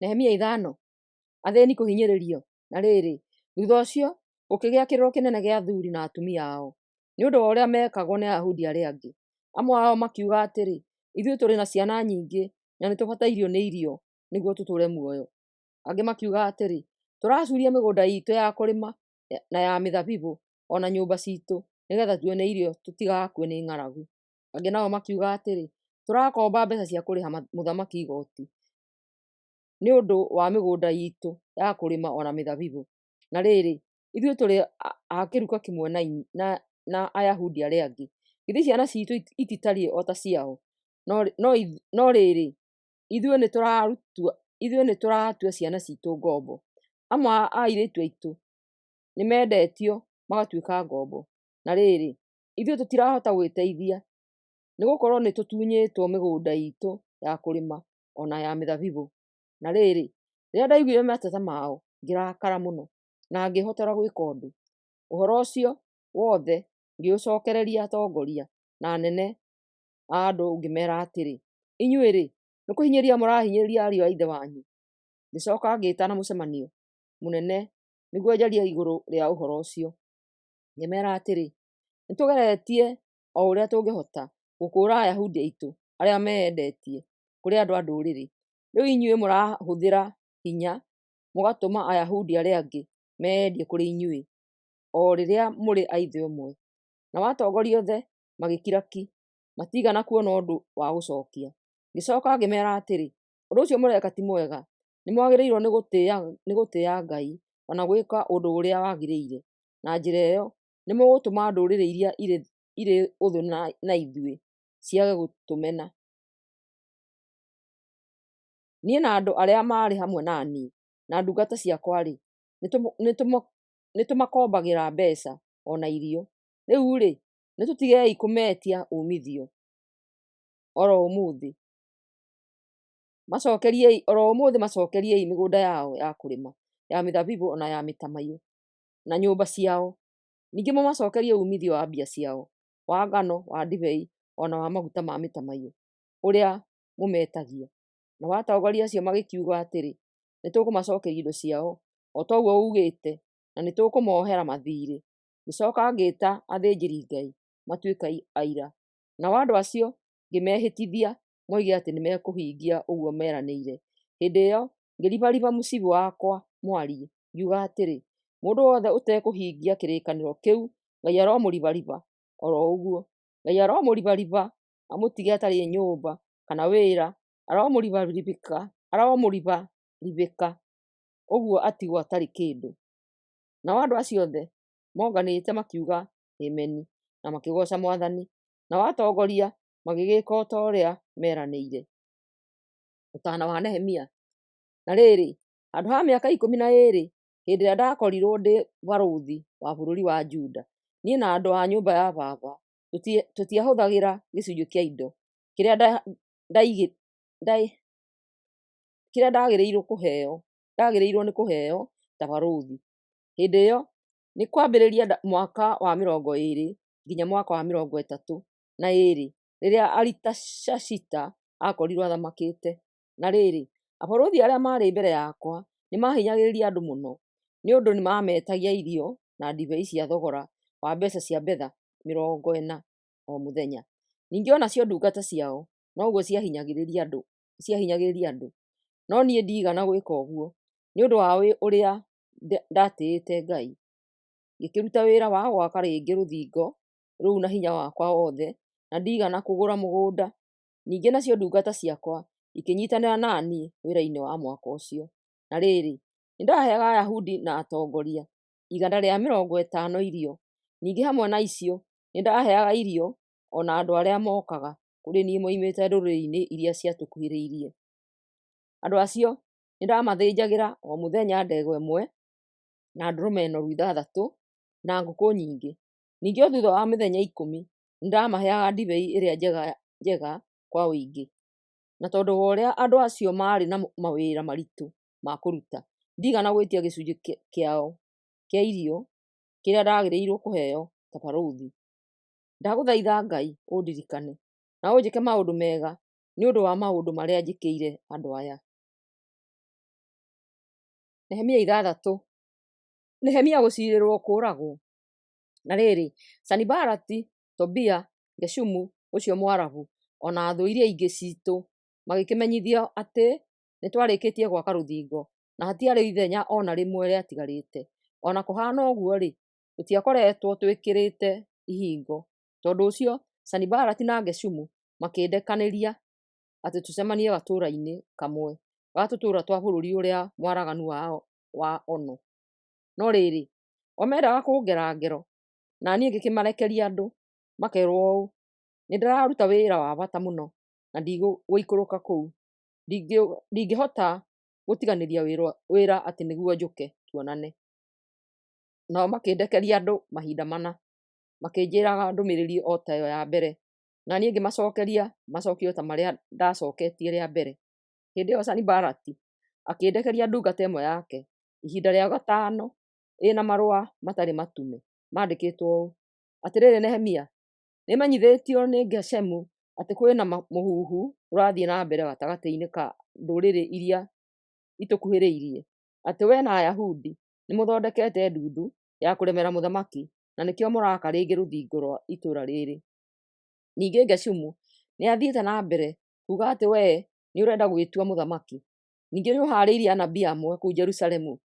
Nehemia 5. Athĩĩni Kũhinyĩrĩrio. Na rĩrĩ, thuutha ũcio, gũkĩgĩa kĩrĩro kĩnene gĩa athuuri na atumia ao, nĩ ũndũ wa ũrĩa meekagwo nĩ Ayahudi arĩa angĩ. Amwe ao makiuga atĩrĩ, Ithuĩ tũrĩ na ciana nyingĩ na nĩtũbatairio nĩ irio nĩguo tũtũũre muoyo. Angĩ makiuga atĩrĩ, Tũracuuria mĩgũnda iitũ ya kũrĩma na ya mĩthabibũ o na nyũmba ciitũ, nĩgeetha tuone irio tũtigakue nĩ ng'aragu. Angĩ nao makiuga atĩrĩ, Tũrakomba mbeeca cia kũrĩha mũthamaki igooti nĩ ũndũ wa mĩgũnda iitũ ya kũrĩma o na mĩthabibũ. Na rĩrĩ, ithuĩ tũrĩ a kĩruka kĩmwe na Ayahudi arĩa angĩ. Githĩ ciana ciitũ ititariĩ o ta ciao? No rĩrĩ, ithuĩ nĩtũratua ciana ciitũ ngombo. Amwe a airĩtu aitũ nĩmendetio magatuĩka ngombo. Na rĩrĩ, ithuĩ tũtirahota gwĩteithia, nĩgũkorwo nĩtũtunyĩtwo mĩgũnda iitũ ya kũrĩma o na ya mĩthabibũ. Na rĩrĩ, rĩrĩa ndaiguire mateta mao, ngĩrakara mũno, na ngĩĩhotora gwĩka ũndũ. Ũhoro ũcio wothe ngĩũcookereria atongoria na anene a andũ ngĩmeera atĩrĩ, Inyuĩ-rĩ, nĩkũhinyĩrĩria mũrahinyĩrĩria ariũ a ithe wanyu. Ngĩcooka ngĩĩtana mũcemanio mũnene nĩguo njarie igũrũ rĩa ũhoro ũcio. Ngĩmeera atĩrĩ, Nĩtũgeretie o ũrĩa tũngĩhota gũkũũra Ayahudi aitũ arĩa meendetie kũrĩ andũ a Ndũrĩrĩ. Rĩu inyuĩ mũrahũthĩra hinya mũgatũma Ayahudi arĩa angĩ meendie kũrĩ inyuĩ, o rĩrĩa mũrĩ a ithe ũmwe. Nao atongoria othe magĩkira ki, matiigana kuona ũndũ wa gũcookia. Ngĩcooka ngĩmeera atĩrĩ, Ũndũ ũcio mũreka ti mwega. Nĩmwagĩrĩirwo nĩ gũtĩĩa Ngai o na gwĩka ũndũ ũrĩa wagĩrĩire. Na njĩra ĩyo nĩmũgũtũma ndũrĩrĩ iria irĩ ũthũ na ithuĩ ciage gũtũmena. Niĩ na andũ arĩa maarĩ hamwe na niĩ, na ndungata ciakwa-rĩ, nĩtũmakombagĩra mbeeca. o na irio. Rĩu-rĩ, nĩtũtigei kũmetia uumithio o ro ũmũthĩ, macokeriei o ro ũmũthĩ macokeriei mĩgũnda yao ya kũrĩma ya mĩthabibu o na ya mĩtamaiyũ, na nyũmba ciao, ningĩ mũmacokerie uumithio wa mbia ciao, wa ngano, wa ndibei, o na wa maguta ma mĩtamaiyũ, ũrĩa mũmetagia. Nao atongoria acio magĩkiuga atĩrĩ, Nĩtũkũmacokeria indo ciao, o ta ũguo uugĩte, na nĩtũkũmohera mathiirĩ. Ngĩcoka ngĩĩta athĩnjĩri-Ngai matuĩke aira, nao andũ acio ngĩmehĩtithia moige atĩ nĩmekũhingia ũguo meranĩire. Hĩndĩ ĩyo ngĩribariba mũcibi wakwa mwariĩ, ngiuga atĩrĩ, Mũndũ wothe ũtekũhingia kĩrĩkanĩro kĩu, Ngai aromũribariba o ro ũguo. Ngai aromũribariba amũtige atarĩ nyũmba kana wĩra, aromũribaribĩka aromũribaribĩka ũguo atigwo atarĩ kĩndũ. Nao andũ acio othe monganĩte makiuga Ameni, na makĩgooca Mwathani. Nao atongoria magĩgĩka o ta ũrĩa meranĩire. Ũtaana wa Nehemia. Na rĩrĩ, handũ ha mĩaka 12, hĩndĩ ĩrĩa ndakorirwo ndĩ barũthi wa bũrũri wa Juda, niĩ na andũ a nyũmba ya baba tũtiahũthagĩra gĩcunjĩ kĩa indo kĩrĩa ndagĩrĩirwo nĩ kũheo ta barũthi. Hĩndĩ ĩyo nĩ kwambĩrĩria mwaka wa 20 nginya mwaka wa 32 rĩrĩa Aritashashita aakorirwo athamakĩte. Na rĩrĩ, abarũthi arĩa maarĩ mbere yakwa nĩmahinyagĩrĩria andũ mũno, nĩ ũndũ nĩmametagia irio na ndibei cia thogora wa mbeeca cia betha 40 o mũthenya. Ningĩ o nacio ndungata ciao noguo ciahinyagĩrĩria andũ. No niĩ ndiigana gwĩka ũguo, nĩ ũndũ wa ũrĩa ndatĩĩte Ngai. Ngĩkĩruta wĩra wa gwaka rĩngĩ rũthingo rũu na hinya wakwa wothe, na ndiigana kũgũra mũgũnda. Ningĩ nacio ndungata ciakwa ikĩnyiitanĩra na niĩ wĩra-inĩ wa mwako ũcio. Na rĩrĩ, nĩndaheaga Ayahudi na atongoria 150 irio, ningĩ hamwe na icio nĩndaheaga irio o na andũ arĩa mookaga kũrĩ niĩ moimĩte ndũrĩrĩ-inĩ iria ciatũkuhĩrĩirie. Andũ acio nĩndamathĩnjagĩra o mũthenya ndegwa ĩmwe, na ndũrũme noru ithathatũ, na ngũkũ nyingĩ. Ningĩ o thuutha wa mĩthenya 10 nĩndamaheaga ndibei ĩrĩa njega kwa ũingĩ. Na tondũ wa ũrĩa andũ acio maarĩ na mawĩra maritũ ma kũruta, ndiigana gwĩtia gĩcunjĩ kĩao kĩa irio kĩrĩa ndaagĩrĩirwo kũheo ta barũthi. Ndagũthaitha Ngai ũndirikane, na ũnjĩke maũndũ mega nĩ ũndũ wa maũndũ marĩa njĩkĩire andũ aya. Nehemia 6. Nehemia gũciirĩrwo kũũragwo. Na rĩrĩ, Sanibalati, Tobia, Geshumu ũcio Mũarabu, o na thũ iria ingĩ ciitũ magĩkĩmenyithio atĩ nĩtwarĩkĩtie gwaka rũthingo, na hatiarĩ ithenya o na rĩmwe rĩatigarĩte. O na kũhaana ũguo-rĩ, tũtiakoretwo twĩkĩrĩte ihingo. Tondũ ũcio Sanibalati na Geshumu makĩndekanĩria atĩ tũcemanie gatũũra-inĩ kamwe ga tũtũũra twa bũrũri ũrĩa mwaraganu wa Ono. No rĩrĩ, o meendaga kũngera ngero, na niĩ ngĩkĩmarekeria andũ, makerwo ũũ, Nĩndĩraruta wĩra wa bata mũno, na ndigũikũrũka kũu. Ndingĩhota gũtiganĩria wĩra atĩ nĩguo njũke tuonane. Nao makĩndekeria andũ mahinda mana, makĩnjĩĩraga ndũmĩrĩri o ta ĩyo ya mbere, na niĩ ngĩmacookeria macookio ta marĩa ndacooketie rĩa mbere. Hĩndĩ ĩyo Sanibalati akĩndekeria ndungata ĩmwe yake ihinda rĩa gatano ĩ na marũa matarĩ matume, maandĩkĩtwo ũũ: Atĩrĩrĩ Nehemia, nĩmenyithĩtio nĩ Geshemu atĩ kwĩ na mũhuhu ũrathiĩ na mbere gatagatĩ-inĩ ka ndũrĩrĩ iria itũkuhĩrĩirie, atĩ wee na Ayahudi nĩmũthondekete ndundu ya kũremera mũthamaki, na nĩkĩo mũraaka rĩngĩ rũthingo rwa itũũra rĩĩrĩ. Ningĩ Geshemu nĩathiĩte na mbere kuuga atĩ wee nĩũrenda gwĩtua mũthamaki. Ningĩ nĩũhaarĩirie anabii amwe kũu Jerusalemu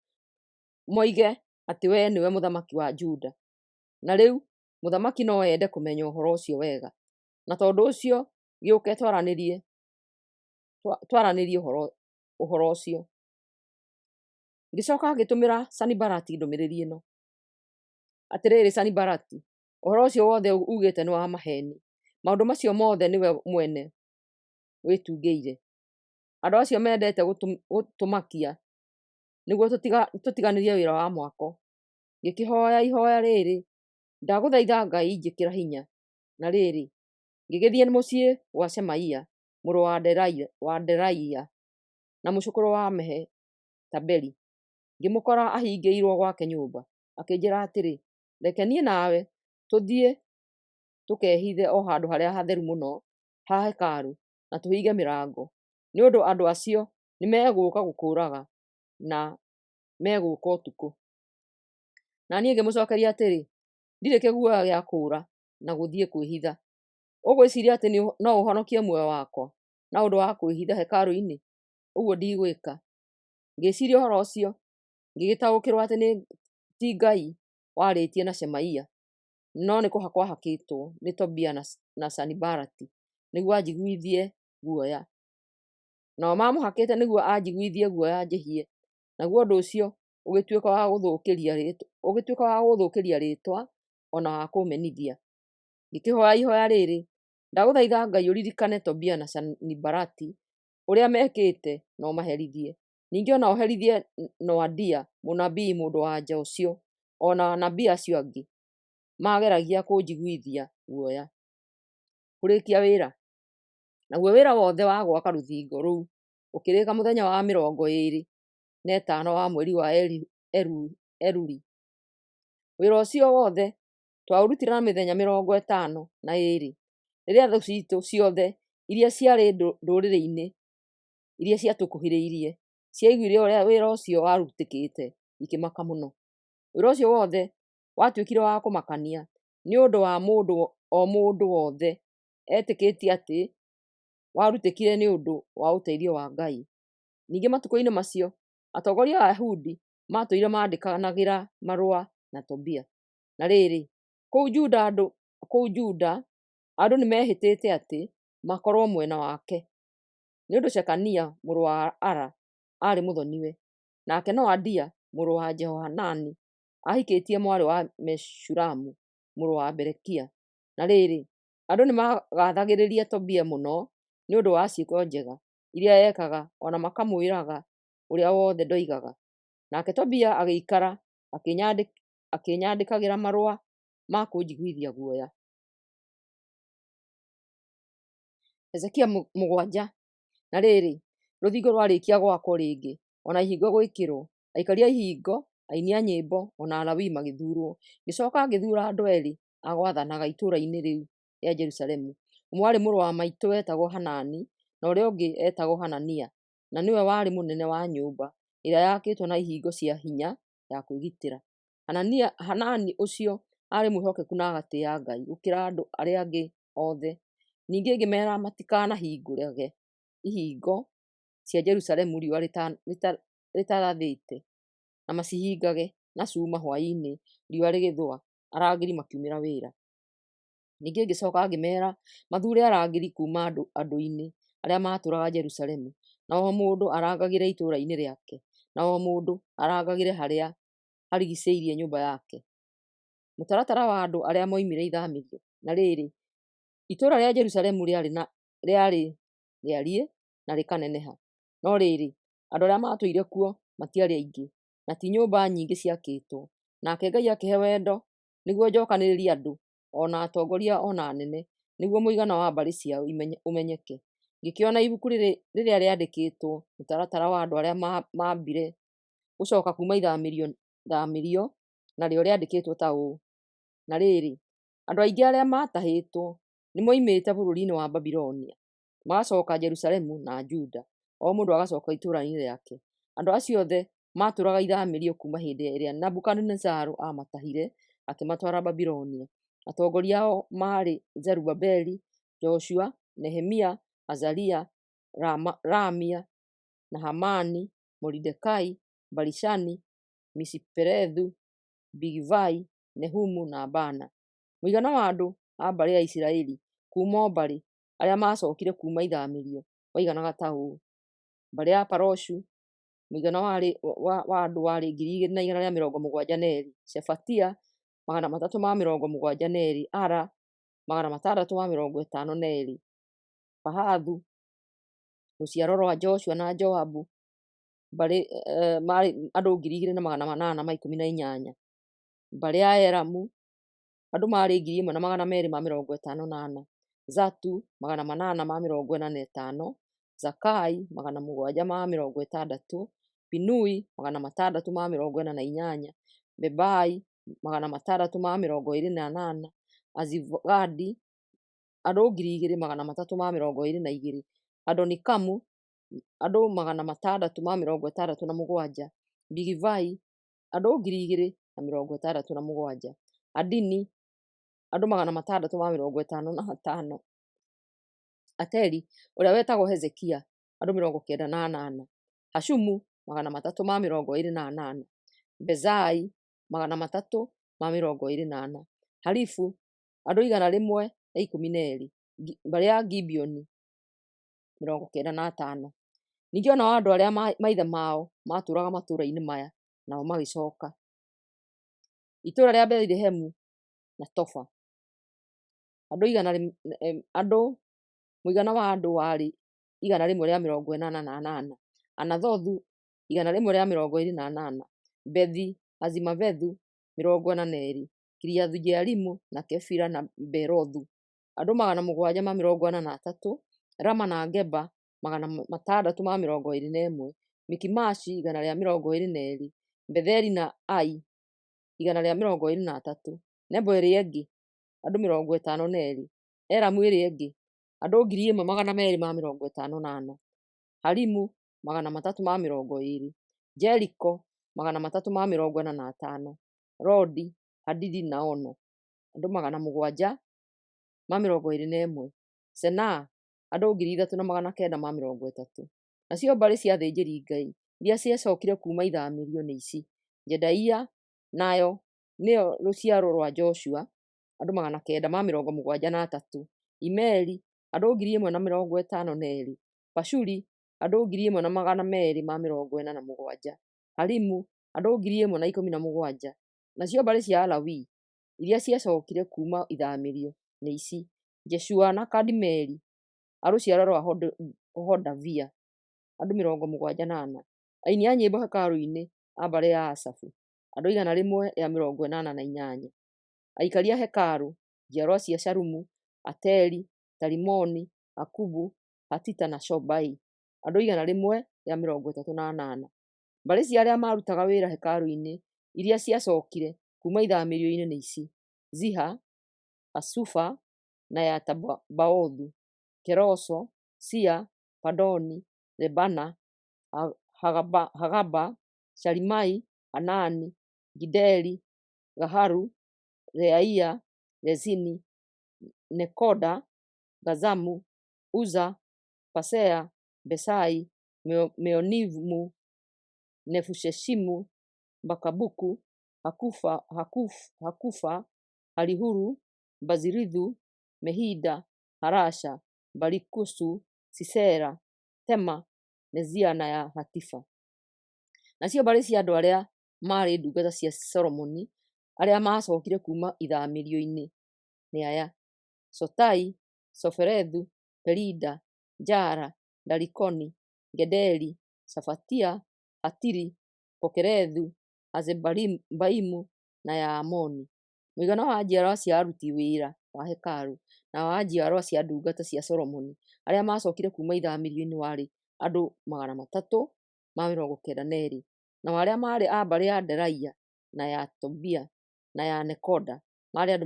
moige atĩ wee nĩwe mũthamaki wa Juda. Na rĩu mũthamaki no ende kũmenya ũhoro ũcio wega, na tondũ ũcio gĩũke twaranĩrie ũhoro ũcio. Ngĩcoka ngĩtũmĩra Sanibalati ndũmĩrĩri ĩno: Atĩrĩrĩ Sanibalati, ũhoro ũcio wothe uugĩte nĩ wa maheeni. Maũndũ macio mothe nĩwe mwene wĩtungĩire. Andũ acio mendete gũtũmakia nĩguo tũtiganĩrie wĩra wa mwako. Ngĩkĩhooya ihooya rĩrĩ Ndagũthaitha Ngai njĩkĩra hinya. Na rĩrĩ, ngĩgĩthiĩ mũciĩ gwa Shemaia mũrũ wa Delaia na mũcũkũrũ wa Mehetabeli, ngĩmũkora ahingĩirwo gwake nyũmba. Akĩnjĩra atĩrĩ, Reke niĩ nawe tũthiĩ tũkehithe o handũ harĩa hatheru mũno ha hekarũ, na tũhinge mĩrango, nĩ ũndũ andũ acio nĩmegũũka gũkũũraga, na megũũka ũtukũ. Na niĩ ngĩmũcookeria atĩrĩ, Ndirĩ kĩguoya gĩa kũũra na gũthiĩ kwĩhitha. Ũgwĩciiria atĩ no ũhonokie muoyo wakwa na ũndũ wa kwĩhitha hekarũ-inĩ? Ũguo ndigwĩka! Ngĩĩciiria ũhoro ũcio, ngĩgĩtaũkĩrwo atĩ ti Ngai warĩtie na Shemaia, no nĩ kũhakwo aahakĩtwo nĩ Tobia na Sanibalati nĩguo anjiguithie guoya. Nao maamũhakĩte nĩguo anjiguithie guoya njĩhie, naguo ũndũ ũcio ũgĩtuĩka wa gũũthũkĩria rĩĩtwa o na wa kũũmenithia. Ngĩkĩhooya ihooya rĩrĩ, Ndagũthaitha Ngai ũririkane Tobia na Sanibalati ũrĩa mekĩte na ũmaherithie. Ningĩ o na ũherithie Noadia mũnabii mũndũ-wa-nja ũcio, o na anabii acio angĩ maageragia kũnjiguithia guoya. Kũrĩĩkia wĩra. Naguo wĩra wothe wa gwaka rũthingo rũu ũkĩrĩka mũthenya wa 25 wa mweri wa Eluli. Wĩra ũcio wothe twaũrutire na mĩthenya 52, rĩrĩa thũ ciitũ ciothe iria ciarĩ ndũrĩrĩ-inĩ iria ciatũkuhĩrĩirie ciaiguire ũrĩa wĩra ũcio warutĩkĩte, ikĩmaka mũno. Wĩra ũcio wothe watuĩkire wa kũmakania, nĩ ũndũ o mũndũ wothe etĩkĩtie atĩ warutĩkire nĩ ũndũ wa ũteithio wa Ngai. Ningĩ matukũ-inĩ macio atongoria a Ayahudi maatũire maandĩkanagĩra marũa na Tobia. Na rĩrĩ, kũu Juda andũ nĩmehĩtĩte atĩ makorwo mwena wake, nĩ ũndũ Shekania mũrũ wa Ara aarĩ mũthoni-we, nake Noadia mũrũ wa Jehohanani aahikĩtie mwarĩ wa Meshulamu mũrũ wa Berekia. Na rĩrĩ, andũ nĩmagathagĩrĩria Tobia mũno nĩ ũndũ wa ciĩko njega iria ekaga o na makamwĩraga ũrĩa wothe ndoigaga. Nake Tobia agĩikara akĩnyandĩkagĩra marũa ma kũnjiguithia guoya. Hezekia 7. Na rĩrĩ, rũthingo rwarĩkia gwakwo rĩngĩ, o na ihingo gwĩkĩrwo, aikaria a ihingo, aini a nyĩmbo, o na Alawii magĩthuurwo. Ngĩcooka ngĩthuura andũ eerĩ a gwathanaga itũũra-inĩ rĩu rĩa Jerusalemu. Ũmwe aarĩ mũrũ wa maitũ wetagwo Hanani, na ũrĩa ũngĩ eetagwo Hanania, na nĩwe warĩ mũnene wa nyũmba ĩrĩa yaakĩtwo na ihingo cia hinya ya kwĩgitĩra. Hanani ũcio aarĩ mwĩhokeku na agatĩĩa Ngai gũkĩra andũ arĩa angĩ othe. Ningĩ ngĩmeera matikanahingũrage ihingo cia Jerusalemu riũa rĩtarathĩte, na macihingage na cuuma hwaĩ-inĩ riũa rĩgĩthũa, arangĩri makiumĩra wĩra. Ningĩ ngĩcooka ngĩmeera mathuure arangĩri kuuma andũ-inĩ arĩa maatũũraga Jerusalemu, na o mũndũ arangagĩre itũũra-inĩ rĩake, na o mũndũ arangagĩre harĩa harigiicĩirie nyũmba yake. Mũtaratara wa andũ arĩa moimire ithaamĩrio. Na rĩrĩ, itũũra rĩa Jerusalemu rĩarĩ rĩariĩ na rĩkaneneha, no rĩrĩ, andũ arĩa maatũire kuo matiarĩ aingĩ, na ti nyũmba nyingĩ ciakĩtwo. Nake Ngai akĩhe wendo nĩguo njookanĩrĩrie andũ, o na atongoria o na anene, nĩguo mũigana wa mbarĩ ciao ũmenyeke. Ngĩkĩona ibuku rĩrĩa rĩandĩkĩtwo mũtaratara wa andũ arĩa maambire gũcooka kuuma ithaamĩrio, narĩo rĩandĩkĩtwo ta ũũ: Na rĩrĩ, andũ aingĩ arĩa maatahĩtwo nĩmoimĩte bũrũri-inĩ wa Babuloni magacooka Jerusalemu na Juda, o mũndũ agacooka itũũra-inĩ rĩake. Andũ acio othe maatũũraga ithaamĩrio kuuma hĩndĩ ĩrĩa Nebukadinezaru aamatahire akĩmatwara Babuloni. Atongoria ao maarĩ Zerubabeli, Joshua, Nehemia, Azaria, Ramia, Nahamani, Moridekai, Balishani, Misiperethu, Bigivai, Nehumu na Baana. Mũigana wa andũ a mbarĩ ya Isiraeli kuuma o mbarĩ arĩa maacookire kuuma ithaamĩrio waiganaga ta ũũ: mbarĩ ya Paroshu mũigana wa andũ warĩ 2,172, Shefatia 372, Ara 652, Pahathu rũciaro rwa Joshua na Joabu mbarĩ maarĩ andũ 2,818, mbarĩ ya Elamu andũ maarĩ 1,254, Zatu 845, Zakai 760, Binui 648, Bebai 628, Azigadi andũ 2,322, Adonikamu andũ 667, Bigivai andũ 2,067, Adini andũ 655, Ateri ũrĩa wetagwo Hezekia andũ 98, Hashumu 328, Bezai 324, Harifu andũ 112, mbarĩ ya Gibeoni 95. Ningĩ o nao andũ arĩa maithe mao maatũũraga matũũra-inĩ maya nao magĩcooka. Itũũra rĩa Bethilehemu na Tofa. Andũ igana andũ mũigana wa andũ warĩ 188, Anathothu 128, Bethi-Azimavethu 42, Kiriathu-Jearimu na Kefira na Beerothu andũ 743, Rama na Geba 621, Mikimashi 122, Betheli na Ai 123, Nebo ĩrĩa ĩngĩ andũ 52, Elamu ĩrĩa ĩngĩ andũ 1,254, Harimu 320, Jeriko 345, Lodi, Hadidi na Ono andũ 721, Senaa andũ 3,930. Nacio mbarĩ cia athĩnjĩri-Ngai iria ciacookire kuuma ithaamĩrio nĩ ici: Jedaia nayo nĩyo rũciaro rwa Joshua, andũ 973, Imeri andũ 1,052, Pashuri andũ 1,247, Harimu andũ 1,017. Nacio mbarĩ cia Alawii iria ciacookire kuuma ithaamĩrio nĩ ici: Jeshua na Kadimieli, a rũciaro rwa Hodavia, andũ 74, aini a nyĩmbo hekarũ-inĩ a mbarĩ ya Asafu, andũ 188, aikaria a hekarũ, njiarwa cia Shalumu, Ateri, Talimoni, Akubu, Hatita na Shobai, andũ 138. Mbarĩ cia arĩa maarutaga wĩra hekarũ-inĩ iria ciacookire kuuma ithaamĩrio-inĩ nĩ ici: Ziha, Hasufa na ya Tabaothu, Keroso, Sia, Padoni, Lebana, Hagaba, Shalimai, Hanani, Gideli, Gaharu, Reaia, Rezini, Nekoda, Gazamu, Uza, Pasea, Besai, Meonimu, Nefusheshimu, Bakabuku, Hakufa, Hakufa, Harihuru, Bazirithu, Mehida, Harasha, Barikusu, Sisera, Tema, Nezia na ya Hatifa. Nacio mbarĩ cia andũ arĩa maarĩ ndungata cia Solomoni arĩa maacookire kuuma ithaamĩrio-inĩ nĩ aya: Sotai, Soferethu, Perida, Jala, Darikoni, Gedeli, Shafatia, Hatili, Pokerethu-Hazebaimu na ya Amoni. Mũigana wa njiarwa cia aruti wĩra wa hekarũ, na wa njiarwa cia ndungata cia Solomoni arĩa maacookire kuuma ithaamĩrio-inĩ warĩ andũ 392, nao arĩa maarĩ a mbarĩ ya Delaia, na ya Tobia, na ya Nekoda maarĩ andũ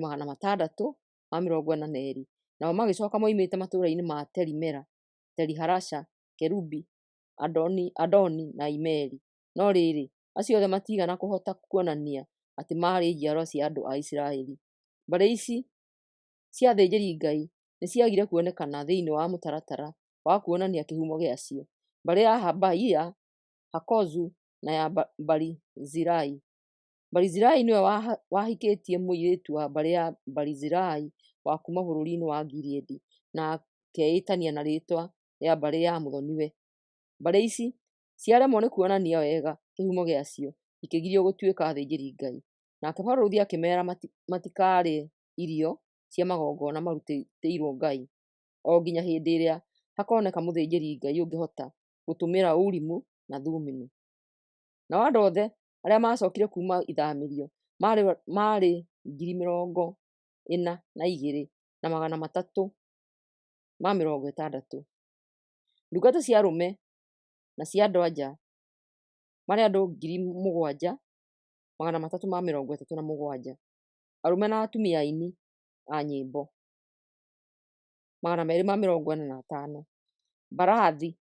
642. Nao magĩcooka moimĩte matũũra-inĩ ma Teli-Mela, Teli-Halasha, Kerubi, Adoni na Imeri. No rĩrĩ, acio othe matiigana kũhota kuonania atĩ maarĩ njiarwa cia andũ a Isiraeli. Mbarĩ ici cia athĩnjĩri-Ngai nĩciagire kuonekana thĩinĩ wa mũtaratara wa kuonania kĩhumo gĩacio: mbarĩ ya Habaia, Hakozu na ya Barizilai. Barizilai nĩwe wahikĩtie mũirĩtu wa mbarĩ ya Barizilai wa kuuma bũrũri-inĩ wa Gileadi na akeĩtania na rĩĩtwa rĩa mbarĩ ya mũthoni-we. Mbarĩ ici ciaremwo nĩ kuonania wega kĩhumo gĩacio, ikĩgirio gũtuĩka athĩnjĩri-Ngai. Nake barũthi akĩmeera matikarĩe irio cia magongona marutĩirwo Ngai, o nginya hĩndĩ ĩrĩa hakoneka mũthĩnjĩri-Ngai ũngĩhota gũtũmĩra Urimu na Thumimu. Nao andũ othe arĩa maacookire kuuma ithaamĩrio maarĩ 42,000. ĩna na igĩrĩ na magana matatũ ma mĩrongo ĩtandatũ. Ndungata cia arũme na cia andũ-a-nja maarĩ andũ 7,337, arũme na atumia aini a nyĩmbo 245, mbarathi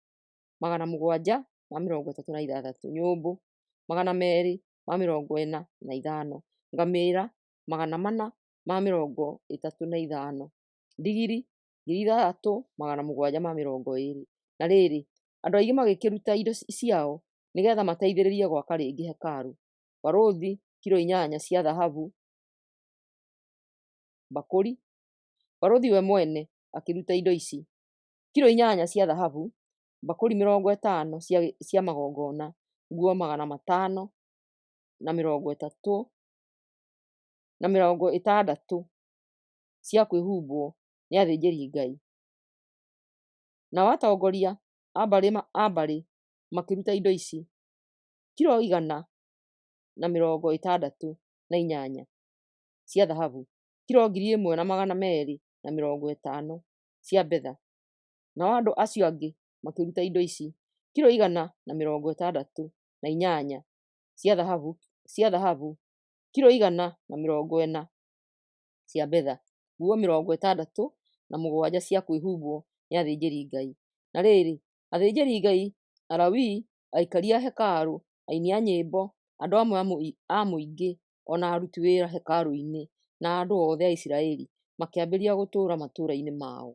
736, nyũmbũ 245, ngamĩĩra 435, ndigiri 6,720. Na rĩrĩ, andũ aingĩ magĩkĩruta indo ciao nĩ getha mateithĩrĩrie gwaka rĩngĩ hekarũ. Barũthi kiro inyanya cia thahabu, mbakũri. Barũthi we mwene akĩruta indo ici: kiro inyanya cia thahabu, mbakũri 50 cia magongona, nguo 560 cia kwĩhumbwo nĩ athĩnjĩri-Ngai. Nao atongoria a mbarĩ makĩruta indo ici: kiro 168 cia thahabu, kiro 1,250 cia betha. Nao andũ acio angĩ makĩruta indo ici: kiro 168 cia thahabu, kiro 140 cia betha, nguo 67 cia kwĩhumbwo nĩ athĩnjĩri-Ngai. Na rĩrĩ, athĩnjĩri-Ngai, Alawii, aikaria a hekarũ, aini a nyĩmbo, andũ amwe a mũingĩ, o na aruti wĩra hekarũ-inĩ, na andũ othe a Isiraeli makĩambĩrĩria gũtũũra matũũra-inĩ mao.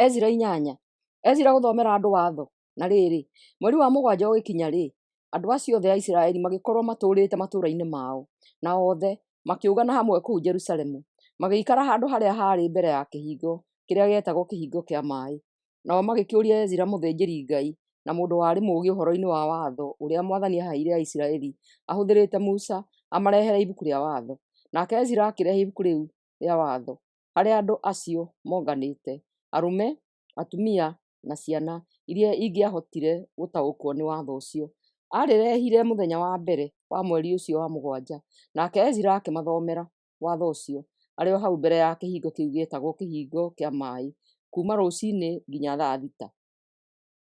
Ezira 8. Ezira Gũthomera Andũ Watho Na rĩrĩ, mweri wa mũgwanja ũgĩkinya-rĩ, andũ acio othe a Isiraeli magĩkorwo matũũrĩte matũũra-inĩ mao, na othe makĩũngana hamwe kũu Jerusalemu. Magĩikara handũ harĩa haarĩ mbere ya kĩhingo kĩrĩa gĩetagwo Kĩhingo kĩa Maaĩ. Nao magĩkĩũria Ezara mũthĩnjĩri-Ngai na mũndũ warĩ mũũgĩ ũhoro-inĩ wa watho ũrĩa Mwathani aaheire Aisiraeli ahũthĩrĩte Musa, amarehere Ibuku rĩa Watho. Nake Ezara akĩrehe Ibuku rĩu rĩa Watho harĩa andũ acio monganĩte, arũme, atumia, na ciana iria ingĩahotire gũtaũkĩrũo nĩ watho ũcio. Aarĩrehire mũthenya wa mbere wa mweri ũcio wa mũgwanja, nake Ezara akĩmathomera watho ũcio arĩ o hau mbere ya kĩhingo kĩu gĩetagwo Kĩhingo kĩa Maaĩ, kuuma rũcinĩ nginya thaa thita,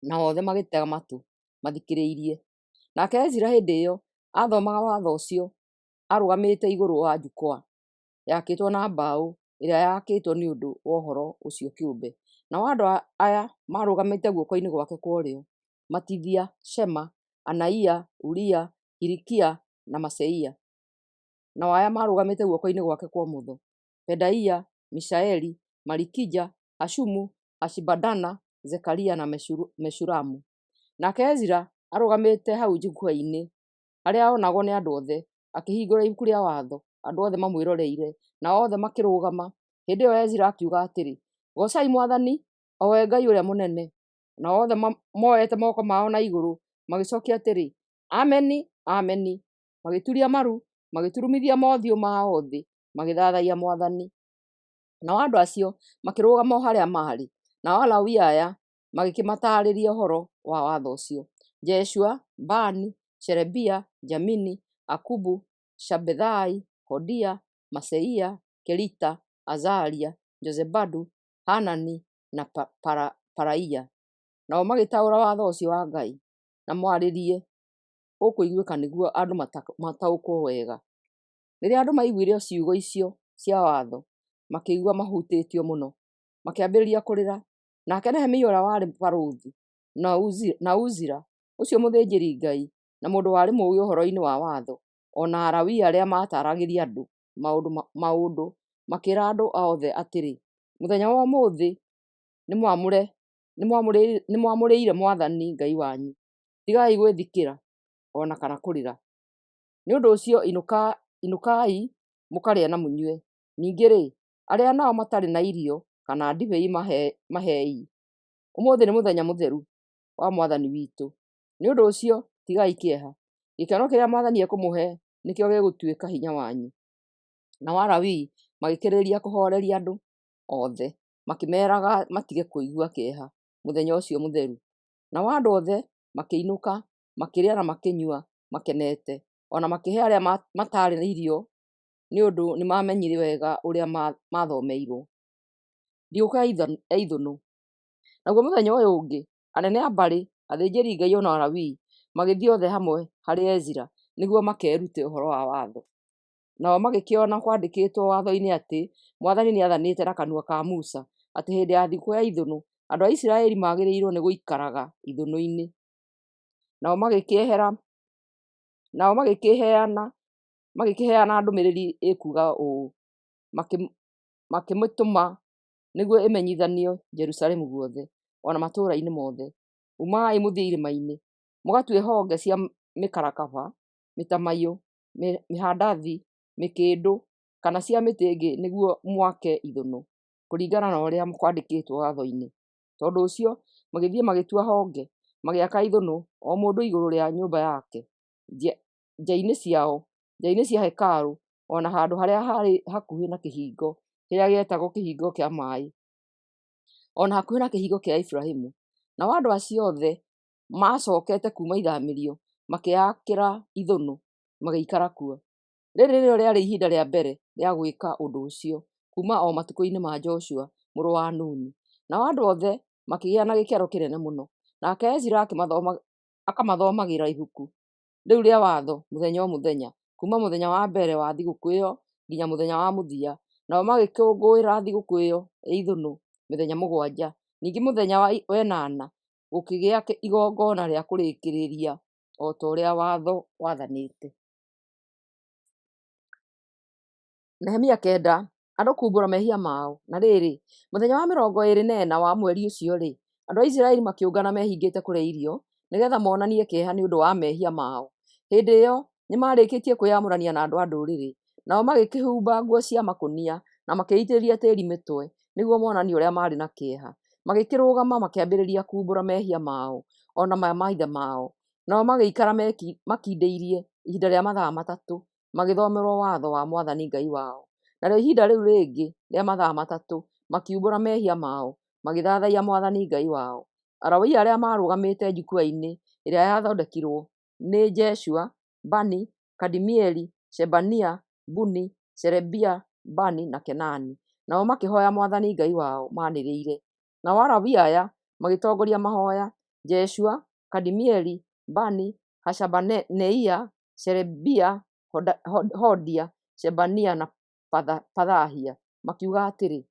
nao othe magĩtega matũ mathikĩrĩrie. Nake Ezara hĩndĩ ĩyo aathomaga watho ũcio arũgamĩte igũrũ wa jukwaa yaakĩtwo na mbaũ ĩrĩa yaakĩtwo nĩ ũndũ wa ũhoro ũcio kĩũmbe. Nao andũ aya maarũgamĩte guoko-inĩ gwake kwa ũrĩo: Matithia, Shema, Anaia, Uria, Hilikia, na Maseia; nao aya maarũgamĩte guoko-inĩ gwake kwa ũmotho: Pedaia, Mishaeli, Malikija, Hashumu, Hashibadana, Zekaria, na Meshulamu. Nake Ezara arũgamĩte hau jukwa-inĩ, harĩa onagwo nĩ andũ othe, akĩhingũra Ibuku rĩa Watho andũ othe mamwĩroreire, nao othe makĩrũgama. Hĩndĩ ĩyo Ezara akiuga atĩrĩ, Goocai Mwathani, o we Ngai ũrĩa mũnene. Nao othe moete moko mao na igũrũ magĩcookia atĩrĩ, Ameni, Ameni! Magĩturia maru, magĩturumithia mothiũ mao thĩ, magĩthathaiya Mwathani. Nao andũ acio makĩrũgama o harĩa maarĩ, nao Alawii aya magĩkĩmataarĩria ũhoro wa watho ũcio: Jeshua, Bani, Sherebia, Jamini, Akubu, Shabethai, Hodia, Maseia, Kelita, Azaria, Jozabadu, Hanani, na Pelaia. Nao magĩtaũra watho ũcio wa Ngai na mwarĩrie ũkũiguĩka nĩguo andũ mataũkwo wega. Rĩrĩa andũ maaiguire ciugo icio cia watho, makĩigua mahutĩtio mũno, makĩambĩrĩria kũrĩra. Nake Nehemia ũrĩa warĩ barũthi, na Uzira ũcio mũthĩnjĩri-Ngai na mũndũ warĩ mũũgĩ ũhoro-inĩ wa watho, o na Alawii arĩa maataragĩria andũ maũndũ makĩĩra andũ othe atĩrĩ, Mũthenya wa ũmũthĩ nĩmwamũrĩire Mwathani Ngai wanyu. Tigai gwĩthikĩra o na kana kũrĩra. Nĩ ũndũ ũcio inũkai mũkarĩe na mũnyue. Ningĩ-rĩ, arĩa nao matarĩ na irio kana ndibei mahei. Ũmũthĩ nĩ mũthenya mũtheru wa Mwathani witũ, nĩ ũndũ ũcio tigai kĩeha. Gĩkeno kĩrĩa Mwathani ekũmũhe nĩkĩo gĩgũtuĩka hinya wanyu. Nao Alawii magĩkĩrĩrĩria kũhooreria andũ othe, makĩmeeraga matige kũigua kĩeha mũthenya ũcio mũtheru. Nao andũ othe makĩinũka, makĩrĩa na makĩnyua makenete, o na makĩhe arĩa mataarĩ irio. nĩ ũndũ nĩmaamenyire wega ũrĩa maathomeirũo. Thigũkũ ya Ithũnũ. Naguo mũthenya ũyũ ũngĩ, anene a mbarĩ, athĩnjĩri-Ngai, o na Alawii, magĩthiĩ othe hamwe harĩ Ezara nĩguo makerute ũhoro wa watho. Nao magĩkĩona kwandĩkĩtwo watho-inĩ atĩ Mwathani nĩaathanĩte na kanua ka Musa atĩ hĩndĩ ya thigũkũ ya Ithũnũ andũ a Isiraeli maagĩrĩirũo nĩ gũikaraga ithũnũ-inĩ. Nao magĩkĩheana ndũmĩrĩri ĩkuuga ũũ, makĩmĩtũma nĩguo ĩmenyithanio Jerusalemu guothe, o na matũũra-inĩ mothe: Umagai mũthiĩ irĩma-inĩ, mũgatue honge cia mĩkarakaba, mĩtamaiyũ, mĩhandathi, mĩkĩndũ, kana cia mĩtĩ ĩngĩ nĩguo mwake ithũnũ, kũringana na ũrĩa kwandĩkĩtwo watho-inĩ. Tondũ ũcio magĩthiĩ magĩtua honge, magĩaka ithũnũ, o mũndũ igũrũ rĩa nyũmba yake, nja-inĩ ciao, nja-inĩ cia hekarũ, o na handũ harĩa haarĩ hakuhĩ na kĩhingo kĩrĩa gĩetagwo Kĩhingo kĩa Maĩ, o na hakuhĩ na kĩhingo kĩa Efiraimu. Nao andũ acio othe maacokete kuuma ithamĩrio makĩĩakĩra ithũnũ, magĩikara kuo. Rĩrĩ nĩrĩo rĩarĩ ihinda rĩa mbere rĩa gwĩka ũndũ ũcio, kuuma o matukũ-inĩ ma Joshua mũrũ wa Nuni. Nao andũ othe makĩgĩa na gĩkeno kĩnene mũno. Nake Ezara akamathomagĩra ibuku rĩu rĩa watho mũthenya o mũthenya, kuuma mũthenya wa mbere wa thigũkũ ĩyo nginya mũthenya wa mũthia. Nao magĩkũngũĩra thigũkũ ĩyo ya Ithũnũ mĩthenya 7, ningĩ mũthenya wa ĩnana gũkĩgĩa igongona rĩa kũrĩkĩrĩria o ta ũrĩa watho wathanĩte. Nehemia 9, Andũ kuumbũra mehia mao. Na rĩrĩ, mũthenya wa 24 wa mweri ũcio-rĩ, andũ a Isiraeli makĩũngana mehingĩte kũrĩa irio, nĩgeetha monanie kĩeha nĩ ũndũ wa mehia mao. Hĩndĩ ĩyo nĩmarĩkĩtie kwĩyamũrania na andũ a Ndũrĩrĩ. Nao magĩkĩĩhumba nguo cia makũnia na makĩĩitĩrĩria tĩĩri mĩtwe nĩguo monanie ũrĩa maarĩ na kĩeha. Magĩkĩrũgama makĩambĩrĩria kuumbũra mehia mao o na ma maithe mao. Nao magĩikara makindĩirie ihinda rĩa mathaa 3 magĩthomerwo watho wa Mwathani Ngai wao. Narĩo ihinda rĩu rĩngĩ rĩa mathaa 3 makiumbũra mehia mao, magĩthathaiya Mwathani Ngai wao. Alawii arĩa maarũgamĩte jukwaa-inĩ ĩrĩa yathondekirwo nĩ Jeshua, Bani, Kadimieli, Shebania, Buni, Sherebia, Bani na Kenani, nao makĩhooya Mwathani Ngai wao maanĩrĩire. Nao Alawii aya magĩtongoria mahooya: Jeshua, Kadimieli, Bani, Hashabaneia, Sherebia, Hodia, Shebania na Pethahia, makiuga atĩrĩ: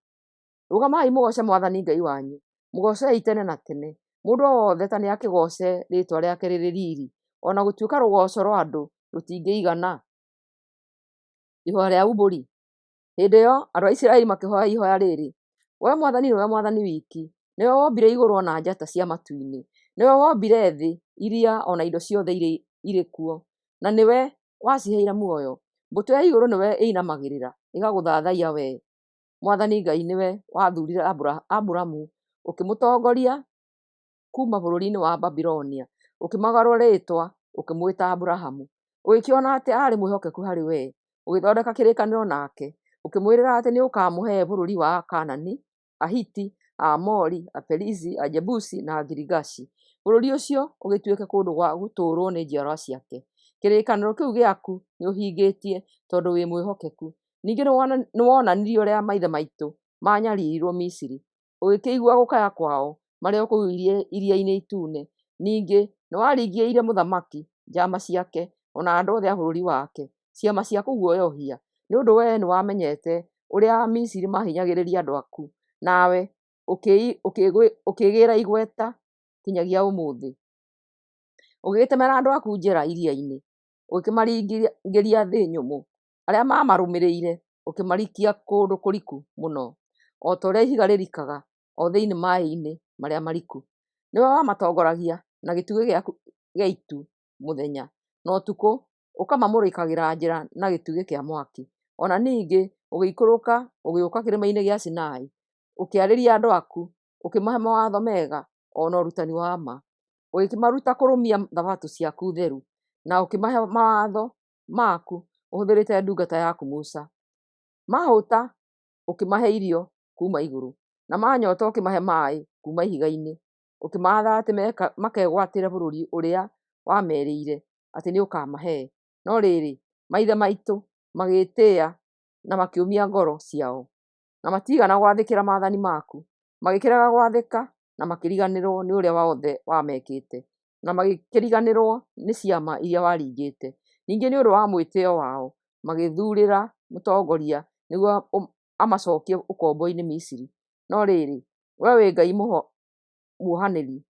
Rũgamai mũgooce Mwathani Ngai wanyu, mũgoocei tene na tene. Mũndũ o wothe ta nĩakĩgooce rĩĩtwa rĩake rĩrĩ riiri, o na gũtuĩka rũgooco rwa andũ rũtingĩigana. Ihooya rĩa umbũri. Hĩndĩ ĩyo andũ a Isiraeli makĩhooya ihooya rĩrĩ: Wee Mwathani nĩwe Mwathani wiki. Nĩwe wombire igũrũ o na njata cia matu-inĩ. Nĩwe wombire thĩ, iria, o na indo ciothe iria irĩ kuo, na nĩwe waciheire muoyo. Mbũtũ ya igũrũ nĩwe ĩinamagĩrĩra ĩgagũthathaiya wee. Mwathani Ngai nĩwe wathuurire Aburamu, ũkĩmũtongoria kuuma bũrũri-inĩ wa Babuloni, ũkĩmũgarũra rĩĩtwa ũkĩmwĩta Aburahamu. Ũgĩkĩona atĩ aarĩ mwĩhokeku harĩ wee, ũgĩthondeka kĩrĩkanĩro nake, ũkĩmwĩrĩra atĩ nĩũkamũhe bũrũri wa Akaanani, Ahiti, Aamori, Aperizi, Ajebusi na Agirigashi, bũrũri ũcio ũgĩtuĩke kũndũ gwa gũtũũrwo nĩ njiarwa ciake. Kĩrĩkanĩro kĩu gĩaku nĩũhingĩtie, tondũ wĩ mwĩhokeku. Ningĩ nĩwonanirie ũrĩa maithe maitũ maanyariirirwo Misiri, ũgĩkĩigua gũkaya kwao marĩ o kũu Iria-inĩ Itune. Ningĩ nĩwaringĩire mũthamaki, njaama ciake, o na andũ othe a bũrũri wake ciama cia kũguoyohia, nĩ ũndũ wee nĩwamenyete ũrĩa Amisiri maahinyagĩrĩria andũ aku, nawe ũkĩĩgĩĩra igweta kinyagia ũmũthĩ. Ũgĩgĩtemera andũ aku njĩra iria-inĩ, ũgĩkĩmaringĩria thĩ nyũmũ. Arĩa maamarũmĩrĩire ũkĩmarikia kũndũ kũriku mũno, o ta ũrĩa ihiga rĩrikaga o thĩinĩ maaĩ-inĩ marĩa mariku. Nĩwe wamatongoragia na gĩtugĩ gĩa itu mũthenya, na ũtukũ ũkamamũrĩkagĩra njĩra na gĩtugĩ kĩa mwaki. O na ningĩ ũgĩikũrũka ũgĩũka kĩrĩma-inĩ gĩa Sinai, ũkĩarĩria andũ aku, ũkĩmahe mawatho mega o na ũrutani wa ma. Ũgĩkĩmaruta kũrũmia thabatũ ciaku theru, na ũkĩmahe mawatho maku ũhũthĩrĩte ndungata yaku Musa. Maahũta ũkĩmahe irio kuuma igũrũ, na maanyoota ũkĩmahe maaĩ kuuma ihiga-inĩ. Ũkĩmaatha atĩ makegwatĩre bũrũri ũrĩa wamerĩire atĩ nĩũkamahe. No rĩrĩ, maithe maitũ magĩĩtĩĩa na makĩũmia ngoro ciao, na matiigana gwathĩkĩra maathani maku. Magĩkĩrega gwathĩka na makĩriganĩrwo nĩ ũrĩa wothe wamekĩte, na magĩkĩriganĩrwo nĩ ciama iria waringĩte. Ningĩ nĩ ũndũ wa mwĩtĩĩo wao magĩĩthuurĩra mũtongoria nĩguo amacokie ũkombo-inĩ Misiri. No rĩrĩ, wee wĩ Ngai muohanĩri,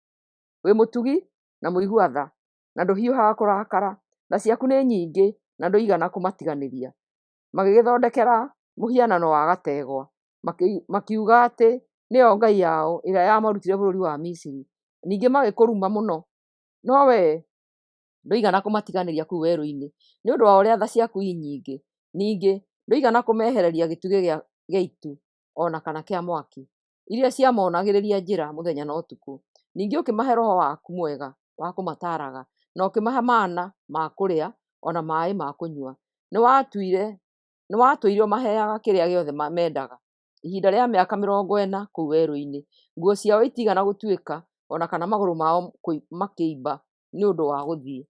wĩ mũtugi na mũigua tha, na ndũhiũhaga kũrakara. Tha ciaku nĩ nyingĩ na ndũigana kũmatiganĩria. Magĩgĩthondekera mũhianano wa gategwa, makiuga atĩ nĩyo ngai yao ĩrĩa yamarutire bũrũri wa Misiri. Ningĩ magĩkũruma mũno, no wee ndũigana kũmatiganĩria kũu werũ-inĩ, nĩ ũndũ wa ũrĩa tha ciaku i nyingĩ. Ningĩ ndũigana kũmehereria gĩtugĩ gĩa itu o na kana kĩa mwaki, iria ciamonagĩrĩria njĩra mũthenya na ũtukũ. Ningĩ ũkĩmahe Roho waku mwega wa kũmataaraga, na ũkĩmahe mana ma kũrĩa o na maaĩ ma kũnyua. Nĩwatũire ũmaheaga kĩrĩa gĩothe mendaga ihinda rĩa mĩaka 40 kũu werũ-inĩ. Nguo ciao itiigana gũtuĩka, o na kana magũrũ mao makĩimba nĩ ũndũ wa gũthiĩ.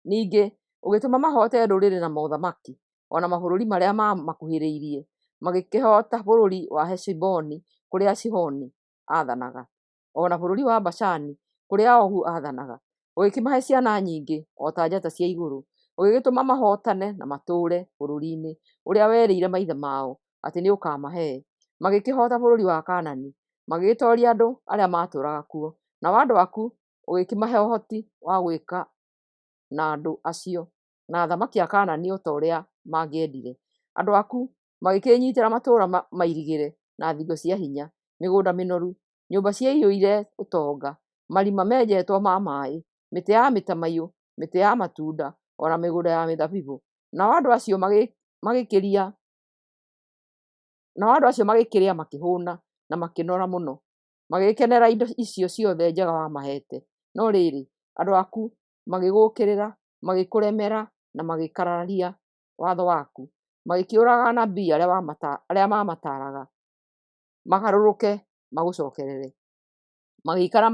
Ningĩ ũgĩtũma mahoote ndũrĩrĩ na mothamaki, o na mabũrũri marĩa maamakuhĩrĩirie. Magĩkĩhoota bũrũri wa Heshiboni kũrĩa Sihoni aathanaga, o na bũrũri wa Bashani kũrĩa Ogu aathanaga. Ũgĩkĩmahe ciana nyingĩ o ta njata cia igũrũ. Ũgĩgĩtũma mahootane na matũũre bũrũri-inĩ ũrĩa werĩire maithe mao atĩ nĩũkamahe. Magĩkĩhoota bũrũri wa Kaanani, magĩgĩtooria andũ arĩa maatũũraga kuo. Nao andũ aku ũgĩkĩmahe ũhoti wa gwĩka na andũ acio na athamaki a Kaanani o ta ũrĩa mangĩendire. Andũ aku magĩkĩĩnyiitĩra matũũra mairigĩre na thingo cia hinya, mĩgũnda mĩnoru, nyũmba ciaiyũire ũtonga, marima menjetwo ma maaĩ, mĩtĩ ya mĩtamaiyũ, mĩtĩ ya matunda, o na mĩgũnda ya mĩthabibũ. Nao andũ acio magĩkĩrĩa makĩhũũna na makĩnora mũno, magĩgĩkenera indo icio ciothe njega wamaheete. No rĩrĩ, andũ aku magĩgũũkĩrĩra, magĩkũremera na magĩkararia watho waku. Magĩkĩũraga anabii arĩa maamataaraga magarũrũke magũcookerere. Magĩikara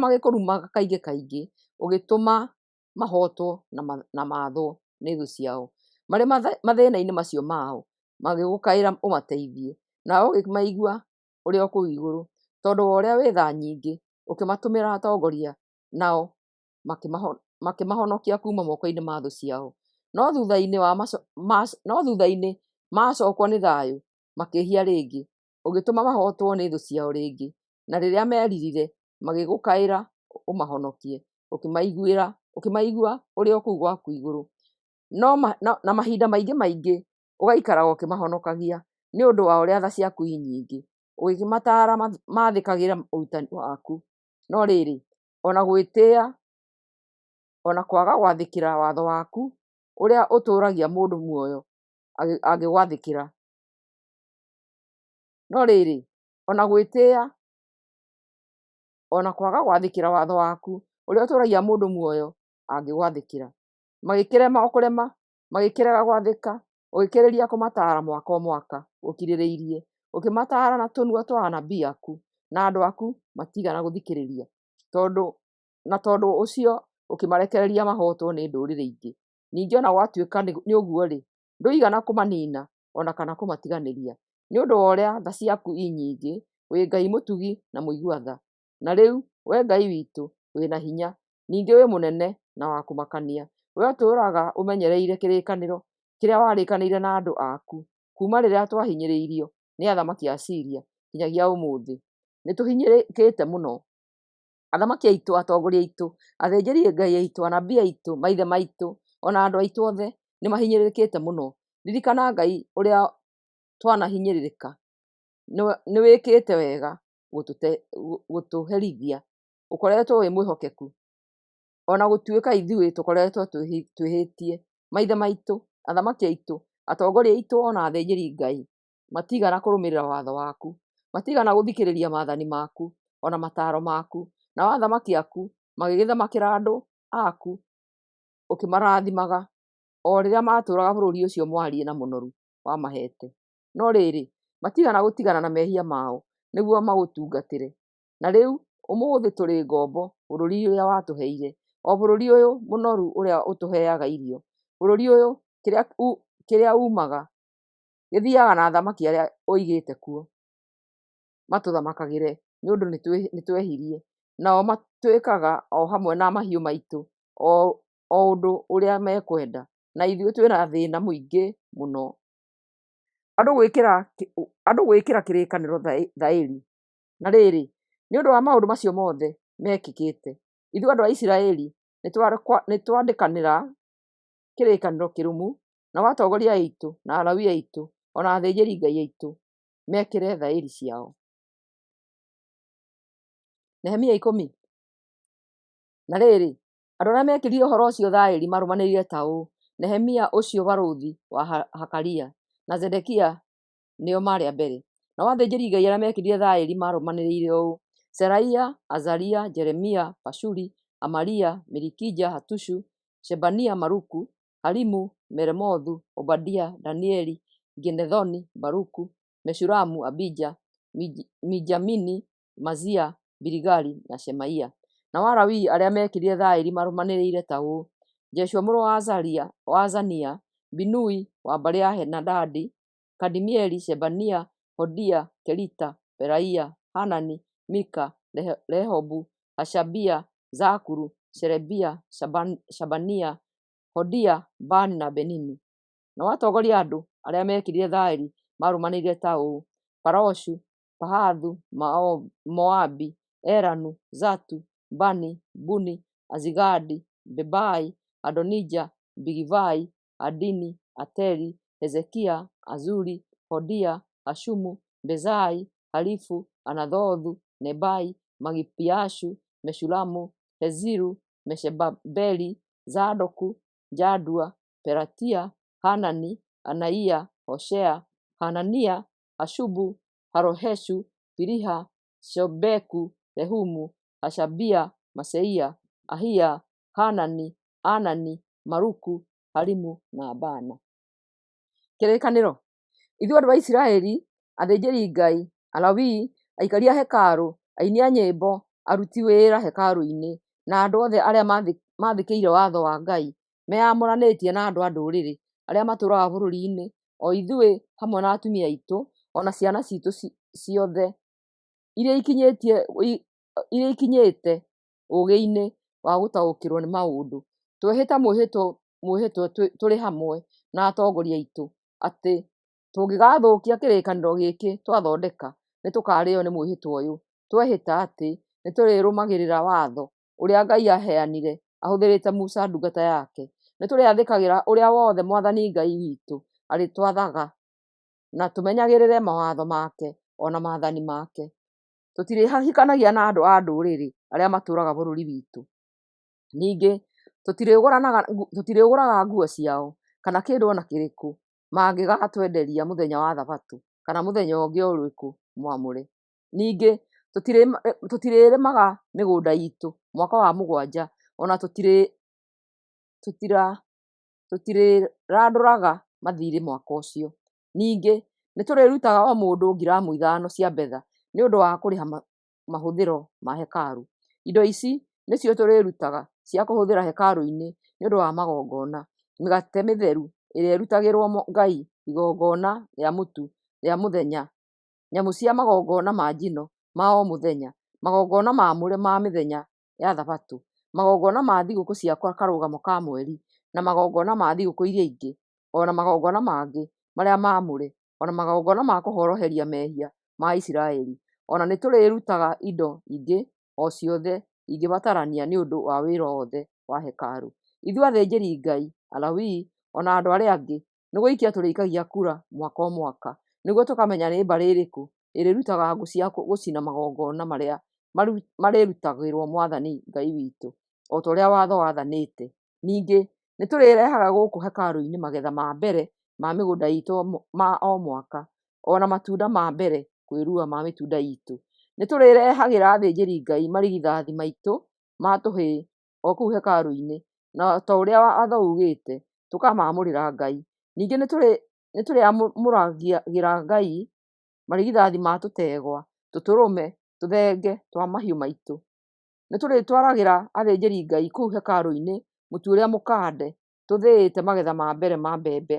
magĩkũrumaga kaingĩ kaingĩ, ũgĩtũma mahootwo na maathwo nĩ thũ ciao. Marĩ mathĩĩna-inĩ macio mao, magĩgũkaĩra ũmateithie, nawe ũkĩmaigua ũrĩ o kũu igũrũ. Tondũ wa ũrĩa wĩ tha nyingĩ, ũkĩmatũmĩra atongoria, nao makĩmahonokia kuuma moko-inĩ ma thũ ciao. No thuutha-inĩ macookwo nĩ thayũ, makĩĩhia rĩngĩ, ũgĩtũma mahootwo nĩ thũ ciao rĩngĩ. Na rĩrĩa meeririre, magĩgũkaĩra ũmahonokie, ũkĩmaigua ũrĩ o kũu gwaku igũrũ. Na mahinda maingĩ maingĩ ũgaikaraga ũkĩmahonokagia, nĩ ũndũ wa ũrĩa tha ciaku i nyingĩ, ũgĩkĩmataara maathĩkagĩre ũrutani waku. No rĩrĩ, o na gwĩtĩĩa o na kwaga gwathĩkĩra watho waku, ũrĩa ũtũũragia mũndũ muoyo angĩgwathĩkĩra. No rĩrĩ, o na gwĩtĩĩa o na kwaga gwathĩkĩra watho waku, ũrĩa ũtũũragia mũndũ muoyo angĩgwathĩkĩra. Magĩkĩrema o kũrema, magĩkĩrega gwathĩka, ũgĩkĩrĩria kũmataara mwaka o mwaka ũkirĩrĩirie, ũkĩmataara na tũnua twa anabii aku, na andũ aku matiigana gũthikĩrĩria. Na tondũ ũcio ũkĩmarekereria mahootwo nĩ ndũrĩrĩ ingĩ. Ningĩ o na gwatuĩka nĩ ũguo-rĩ, ndũigana kũmaniina o na kana kũmatiganĩria. Nĩ ũndũ wa ũrĩa tha ciaku i nyingĩ, wĩ Ngai mũtugi na mũigua tha. Na rĩu, Wee Ngai witũ, wĩ na hinya, ningĩ wĩ mũnene na wa kũmakania. Wee ũtũũraga ũmenyereire kĩrĩkanĩro kĩrĩa warĩkanĩire na andũ aku kuuma rĩrĩa twahinyĩrĩirio nĩ athamaki a Asiria nginyagia ũmũthĩ. Nĩtũhinyĩrĩrĩkĩte mũno. Athamaki aitũ, atongoria aitũ, athĩnjĩri-Ngai aitũ, anabii aitũ, maithe maitũ, o na andũ aitũ othe nĩmahinyĩrĩrĩkĩte mũno. Ririkana Ngai ũrĩa twanahinyĩrĩrĩka. Nĩwĩkĩte wega gũtũherithia, ũkoretwo wĩ mwĩhokeku, o na gũtuĩka ithuĩ tũkoretwo twĩhĩtie. Maithe maitũ, athamaki aitũ, atongoria aitũ, o na athĩnjĩri-Ngai matiigana kũrũmĩrĩra watho waku, matiigana gũthikĩrĩria maathani maku, o na mataaro maku. Nao athamaki aku magĩgĩthamakĩra andũ aku ũkĩmarathimaga, o rĩrĩa maatũũraga bũrũri ũcio mwariĩ na mũnoru wamaheete. No rĩrĩ, matiigana gũtigana na mehia mao nĩguo magũtungatĩre. Na rĩu ũmũthĩ tũrĩ ngombo bũrũri ũrĩa watũheire, o bũrũri ũyũ mũnoru ũrĩa ũtũheaga irio, bũrũri ũyũ Kĩrĩa uumaga gĩthiaga na athamaki arĩa ũigĩte kuo matũthamakagĩre, nĩ ũndũ nĩtwehirie, nao matwĩkaga o hamwe na mahiũ maitũ o ũndũ ũrĩa mekwenda, na ithuĩ twĩ na thĩna mũingĩ mũno. Andũ gwĩkĩra kĩrĩkanĩro thaĩri. Na rĩrĩ, nĩ ũndũ wa maũndũ macio mothe mekĩkĩte, ithuĩ andũ a Isiraeli nĩtwandĩkanĩra kĩrĩkanĩro kĩrũmu nao atongoria aitũ, na Alawii aitũ, o na athĩnjĩri-Ngai aitũ mekĩre thaĩri ciao. Nehemia 10. Na rĩrĩ, andũ arĩa meekĩrire ũhoro ũcio thaĩri marũmanĩrĩire ta ũũ: Nehemia ũcio barũthi wa Hakalia, na Zedekia nĩo maarĩ a mbere. Nao athĩnjĩri-Ngai arĩa meekĩrire thaĩri marũmanĩrĩire ũũ: Seraia, Azaria, Jeremia, Pashuri, Amaria, Malikija, Hatushu, Shebania, Maluku, Harimu, Meremothu, Obadia, Danieli, Ginethoni, Baruku, Meshulamu, Abija, Mijamini, Mazia, Biligai, na Shemaia. Nao Alawii arĩa meekĩrire thaĩri marũmanĩrĩire ta ũũ: Jeshua mũrũ wa Azania, Binui wa mbarĩ ya Henadadi, Kadimieli, Shebania, Hodia, Kelita, Pelaia, Hanani, Mika, Rehobu, Hashabia, Zakuru, Sherebia, Shabania, Hodia, Bani na Beninu. Nao atongoria a andũ arĩa meekĩrire thaĩri marũmanĩrĩire ta ũũ: Paroshu, Pahathu-Moabi, Elamu, Zatu, Bani, Buni, Azigadi, Bebai, Adonija, Bigivai, Adini, Ateri, Hezekia, Azuri, Hodia, Hashumu, Bezai, Harifu, Anathothu, Nebai, Magipiashu, Meshulamu, Heziru, Meshebabeli, Zadoku, Jadua, Pelatia, Hanani, Anaia, Hoshea, Hanania, Hashubu, Haloheshu, Biliha, Shobeku, Rehumu, Hashabia, Maseia, Ahia, Hanani, Anani, Maluku, Harimu na Bana. Kĩrĩkanĩro. Ithuĩ andũ a Isiraeli, athĩnjĩri-Ngai, Alawii, aikaria a hekarũ, aini a nyĩmbo, aruti wĩra hekarũ-inĩ, na andũ othe arĩa maathĩkĩire watho wa Ngai, meyamũranĩtie na andũ a ndũrĩrĩ arĩa matũũraga bũrũri-inĩ, o ithuĩ hamwe na atumia aitũ, o na ciana ciitũ ciothe iria ikinyĩte ũũgĩ-inĩ wa gũtaũkĩrũo nĩ maũndũ, twehĩta mwĩhĩtwa tũrĩ hamwe na atongoria aitũ atĩ tũngĩgathũkia kĩrĩkanĩro gĩkĩ twathondeka, nĩtũkarĩĩo nĩ mwĩhĩtwa ũyũ twehĩta atĩ nĩtũrĩrũmagĩrĩra watho ũrĩa Ngai aaheanire ahũthĩrĩte Musa ndungata yake. Nĩtũrĩathĩkagĩra ũrĩa wothe mwathani Ngai witũ arĩtwathaga, na tũmenyagĩrĩre mawatho make o na maathani make. Tũtirĩhikanagia na andũ a ndũrĩrĩ arĩa matũũraga bũrũri witũ. Ningĩ tũtirĩgũraga nguo ciao, kana kĩndũ o na kĩrĩkũ mangĩgatwenderia mũthenya wa Thabatũ kana mũthenya ũngĩ o ũrĩkũ mwamũre. Ningĩ tũtirĩrĩmaga mĩgũnda iitũ mwaka wa mũgwanja, o na tũtirĩrandũraga mathiirĩ mwaka ũcio. Ningĩ nĩtũrĩrutaga o mũndũ ngiramu 5 cia betha nĩ ũndũ wa kũrĩha mahũthĩro ma hekarũ. Indo ici nĩcio tũrĩrutaga cia kũhũthĩra hekarũ-inĩ nĩ ũndũ wa magongona: mĩgate mĩtheru ĩrĩa ĩrutagĩrwo Ngai, igongona rĩa mũtu rĩa mũthenya, nyamũ cia magongona ma njino ma o mũthenya, magongona maamũre ma mĩthenya ya Thabatũ, magongona ma thigũkũ cia Karũgamo ka Mweri, na magongona ma thigũkũ iria ingĩ, o na magongona mangĩ marĩa maamũre, o na magongona ma kũhoroheria mehia ma Isiraeli. O na nĩtũrĩrutaga indo ingĩ o ciothe ingĩbatarania nĩ ũndũ wa wĩra wothe wa hekarũ. Ithuĩ athĩnjĩri-Ngai, Alawii, o na andũ arĩa angĩ nĩgũikia tũrĩikagia kura mwaka o mwaka nĩguo tũkamenya nĩ mbarĩ ĩrĩkũ ĩrĩrutaga ngũ cia gũcina magongona marĩa marĩrutagĩrwo mwathani Ngai witũ, o ta ũrĩa watho wathanĩte. Ningĩ nĩtũrĩrehaga gũkũ hekarũ-inĩ magetha ma mbere ma mĩgũnda iitũ ma o mwaka, o na matunda ma mbere kwĩrua ma mĩtunda iitũ. Nĩtũrĩrehagĩra athĩnjĩri-Ngai marigithathi maitũ ma tũhĩĩ o kũu hekarũ-inĩ, na ta ũrĩa watho uugĩte, tũkamaamũrĩra Ngai. Ningĩ nĩtũrĩamũragĩra Ngai marigithathi ma tũtegwa, tũtũrũme, tũthenge twa mahiũ maitũ. Nĩtũrĩtwaragĩra athĩnjĩri-Ngai kũu hekarũ-inĩ mũtu ũrĩa mũkande tũthĩĩte magetha ma mbere ma mbembe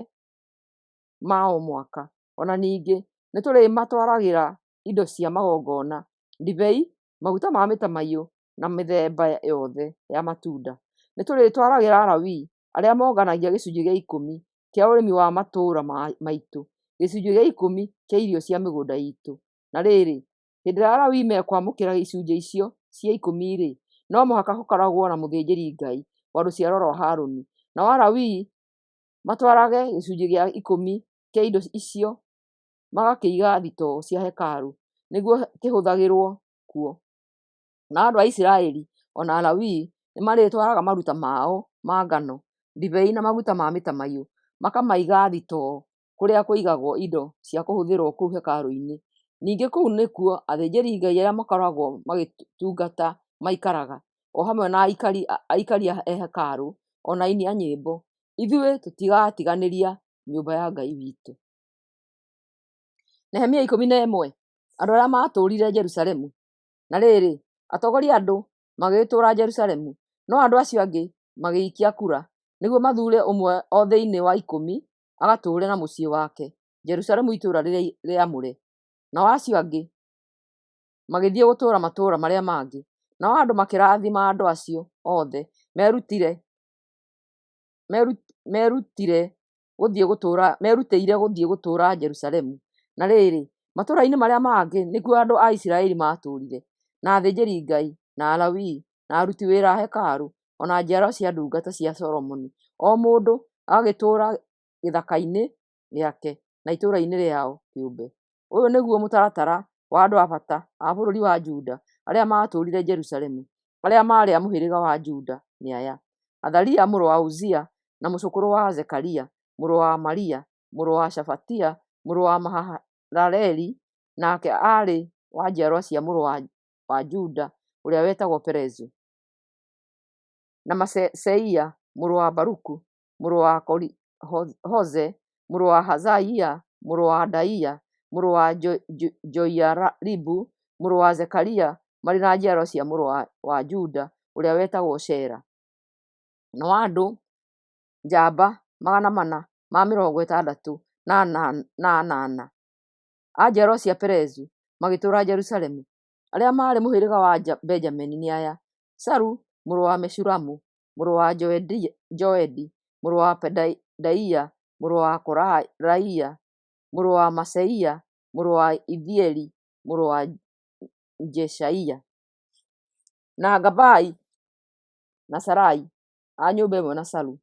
ma o mwaka. O na ningĩ nĩtũrĩmatwaragĩra indo cia magongona, ndibei, maguta ma mĩtamaiyũ, na mĩthemba yothe ya matunda. Nĩtũrĩtwaragĩra Alawii arĩa monganagia gĩcunjĩ gĩa ikũmi kĩa ũrĩmi wa matũũra maitũ gĩcunjĩ gĩa ikũmi kĩa irio cia mĩgũnda iitũ. Na rĩrĩ, hĩndĩ ĩrĩa Alawii mekwamũkĩra icunjĩ icio cia ikũmi-rĩ, no mũhaka hakoragwo na mũthĩnjĩri-Ngai wa rũciaro rwa Harũni, nao Alawii matwarage gĩcunjĩ gĩa ikũmi kĩa indo icio magakĩiga thitoo cia hekarũ, nĩguo kĩhũthagĩrũo kuo. Nao andũ a Isiraeli o na Alawii nĩmarĩtwaraga maruta mao ma ngano, ndibei na maguta ma mĩtamaiyũ makamaiga thitoo kũrĩa kũigagwo indo cia kũhũthĩrwo kũu hekarũ-inĩ. Ningĩ kũu nĩkuo athĩnjĩri-Ngai arĩa makoragwo magĩtungata maikaraga, o hamwe na aikaria a hekarũ, o na aini a nyĩmbo. Ithuĩ tũtigatiganĩria nyũmba ya Ngai witũ. Nehemia 11 Andũ arĩa maatũũrire Jerusalemu. Na rĩrĩ, atongoria a andũ magĩgĩtũũra Jerusalemu, no andũ acio angĩ magĩikia kura, nĩguo mathure ũmwe o thĩinĩ wa ikũmi agatũũre na mũciĩ wake Jerusalemu itũũra rĩrĩa rĩamũre, nao acio angĩ magĩthiĩ gũtũũra matũũra marĩa mangĩ. Nao andũ makĩrathima andũ acio othe meerutĩire gũthiĩ gũtũũra Jerusalemu. Na rĩrĩ, matũũra-inĩ marĩa mangĩ nĩkuo andũ a Isiraeli maatũũrire, na athĩnjĩri-Ngai, na Alawii, na aruti wĩra a hekarũ, o na njiaro cia ndungata cia Solomoni, o mũndũ agagĩtũũra gĩthaka-inĩ gĩake na itũũra-inĩ rĩao kĩũmbe. Ũyũ nĩguo mũtaratara wa andũ a bata a bũrũri wa Juda arĩa maatũũrire Jerusalemu, arĩa maarĩ a mũhĩrĩga wa Juda nĩ aya: Athalia mũrũ wa Uzia, na mũcũkũrũ wa Zekaria, mũrũ wa Amaria, mũrũ wa Shefatia, mũrũ wa Mahalaleli, nake aarĩ wa njiarwa cia mũrũ wa Juda ũrĩa wetagwo Perezu; na Maaseia mũrũ wa Baruku, mũrũ wa Koli-Hoze, mũrũ wa Hazaia, mũrũ wa Adaia, mũrũ wa Joiaribu, mũrũ wa Zekaria, marĩ na njiaro cia mũrũ wa Juda ũrĩa wetagwo Shela; nao andũ njamba 468 a njiaro cia Perezu magĩtũũra Jerusalemu. Arĩa maarĩ mũhĩrĩga wa Benjamini nĩ aya: Salu mũrũ wa Meshulamu, mũrũ wa Joedi, mũrũ wa Pedaia, mũrũ wa Kolaia, mũrũ wa Maaseia, mũrũ wa Ithieli, mũrũ wa Jeshaia; na Gabai na Salai, a nyũmba ĩmwe na Salu.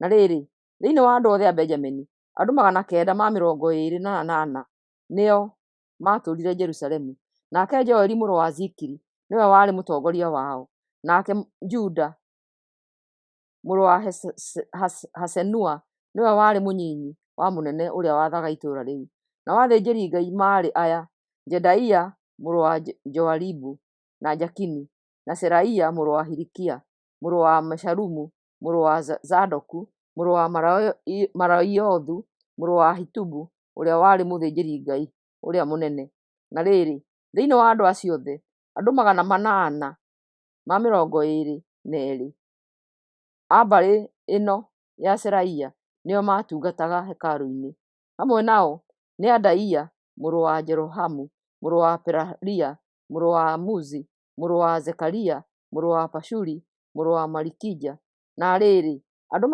Na rĩrĩ, thĩinĩ wa andũ othe a Benjamini, andũ 928 nĩo maatũũrire Jerusalemu. Nake Joeli mũrũ wa Zikiri nĩwe warĩ mũtongoria wao, nake Juda mũrũ wa Hasenua nĩwe warĩ mũnyinyi wa mũnene ũrĩa waathaga itũũra rĩu. Nao athĩnjĩri-Ngai maarĩ aya: Jedaia mũrũ wa Joiaribu, na Jakini, na Seraia mũrũ wa Hilikia, mũrũ wa Meshulamu, mũrũ wa Zadoku, mũrũ wa Meraiothu, mũrũ wa Ahitubu, ũrĩa warĩ mũthĩnjĩri-Ngai ũrĩa mũnene. Na rĩrĩ, thĩinĩ wa andũ acio othe, andũ 822 a mbarĩ ĩno ya Seraia nĩo maatungataga hekarũ-inĩ. Hamwe nao nĩ Adaia mũrũ wa Jerohamu, mũrũ wa Pelalia, mũrũ wa Amuzi, mũrũ wa Zekaria, mũrũ wa Pashuri, mũrũ wa Malikija. Na rĩrĩ, andũ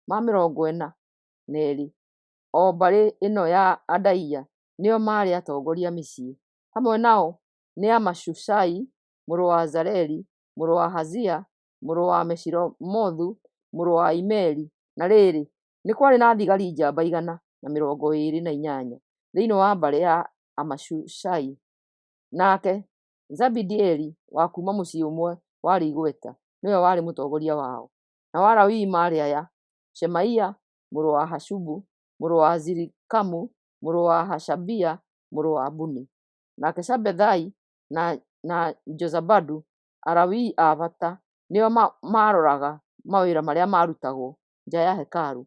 242 o mbarĩ ĩno ya Adaia nĩo maarĩ atongoria a mĩciĩ. Hamwe nao nĩ Amashushai mũrũ wa Azareli, mũrũ wa Ahazia, mũrũ wa Meshilemothu, mũrũ wa Imeri. Na rĩrĩ, nĩ kwarĩ na thigari njamba 128 thĩinĩ wa mbarĩ ya Amashushai. Nake Zabidieli wa kuuma mũciĩ ũmwe warĩ igweta nĩwe warĩ mũtongoria wao. Nao Alawii maarĩ aya: Shemaia mũrũ wa Hashubu, mũrũ wa Azirikamu, mũrũ wa Hashabia, mũrũ wa Buni. Nake Shabethai na Jozabadu, Alawii a bata, nĩo maaroraga mawĩra marĩa maarutagwo nja ya hekarũ.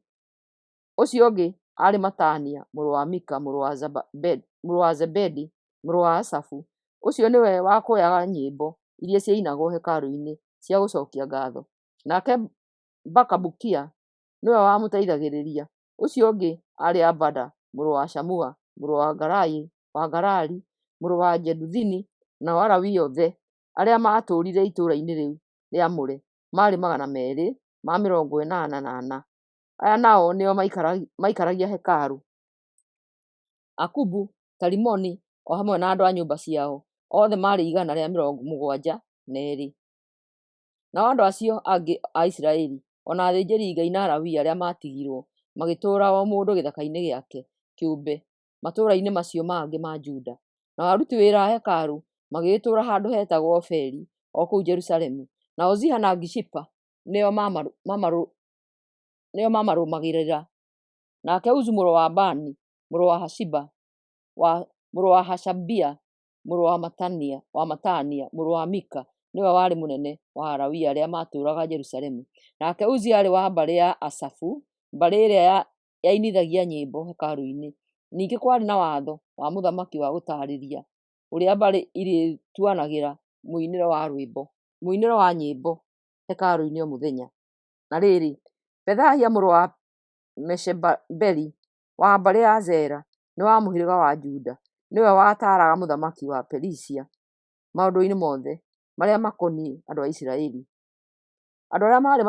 Ũcio ũngĩ aarĩ Matania mũrũ wa Mika, mũrũ wa Zebedi, mũrũ wa Asafu. Ũcio nĩwe wakũyaga nyĩmbo iria ciainagwo hekarũ-inĩ cia gũcokia ngatho. Nake Bakabukia nĩwe wamũteithagĩrĩria; ũcio ũngĩ aarĩ Abada mũrũ wa Shamua mũrũ wa Galali mũrũ wa Jeduthuni. Nao Alawii othe arĩa maatũũrire itũũra-inĩ rĩu rĩamũre maarĩ 284. Aya nao nĩo maaikaragia hekarũ: Akubu, Talimoni, o hamwe na andũ a nyũmba ciao, othe maarĩ 172. Nao andũ acio angĩ a Isiraeli, o na athĩnjĩri-Ngai na Alawii arĩa maatigirũo, magĩtũũra o mũndũ gĩthaka-inĩ gĩake kĩũmbe matũũra-inĩ macio mangĩ ma Juda. Nao aruti wĩra a hekarũ magĩgĩtũũra handũ hetagwo Ofeli o kũu Jerusalemu. Nao Ziha na Gishipa nĩo maamarũmagĩrĩra. Nake Uzu mũrũ wa Bani, mũrũ wa mũrũ wa Hashabia, mũrũ wa Matania, mũrũ wa Mika, nĩwe warĩ mũnene wa Alawii arĩa maatũũraga Jerusalemu. Nake Uzi aarĩ wa mbarĩ ya Asafu, mbarĩ ĩrĩa yainithagia nyĩmbo hekarũ-inĩ. Ningĩ kwarĩ na watho wa mũthamaki wa gũtaarĩria ũrĩa mbarĩ irĩtuanagĩra mũinĩre wa nyĩmbo hekarũ-inĩ o mũthenya. Na rĩrĩ, Pethahia mũrũ wa Meshezabeli, wa mbarĩ ya Zera, nĩ wa mũhĩrĩga wa Juda, nĩwe wataaraga mũthamaki wa Perisia maũndũ-inĩ mothe marĩa makoniĩ andũ a Isiraeli. Andũ arĩa maarĩ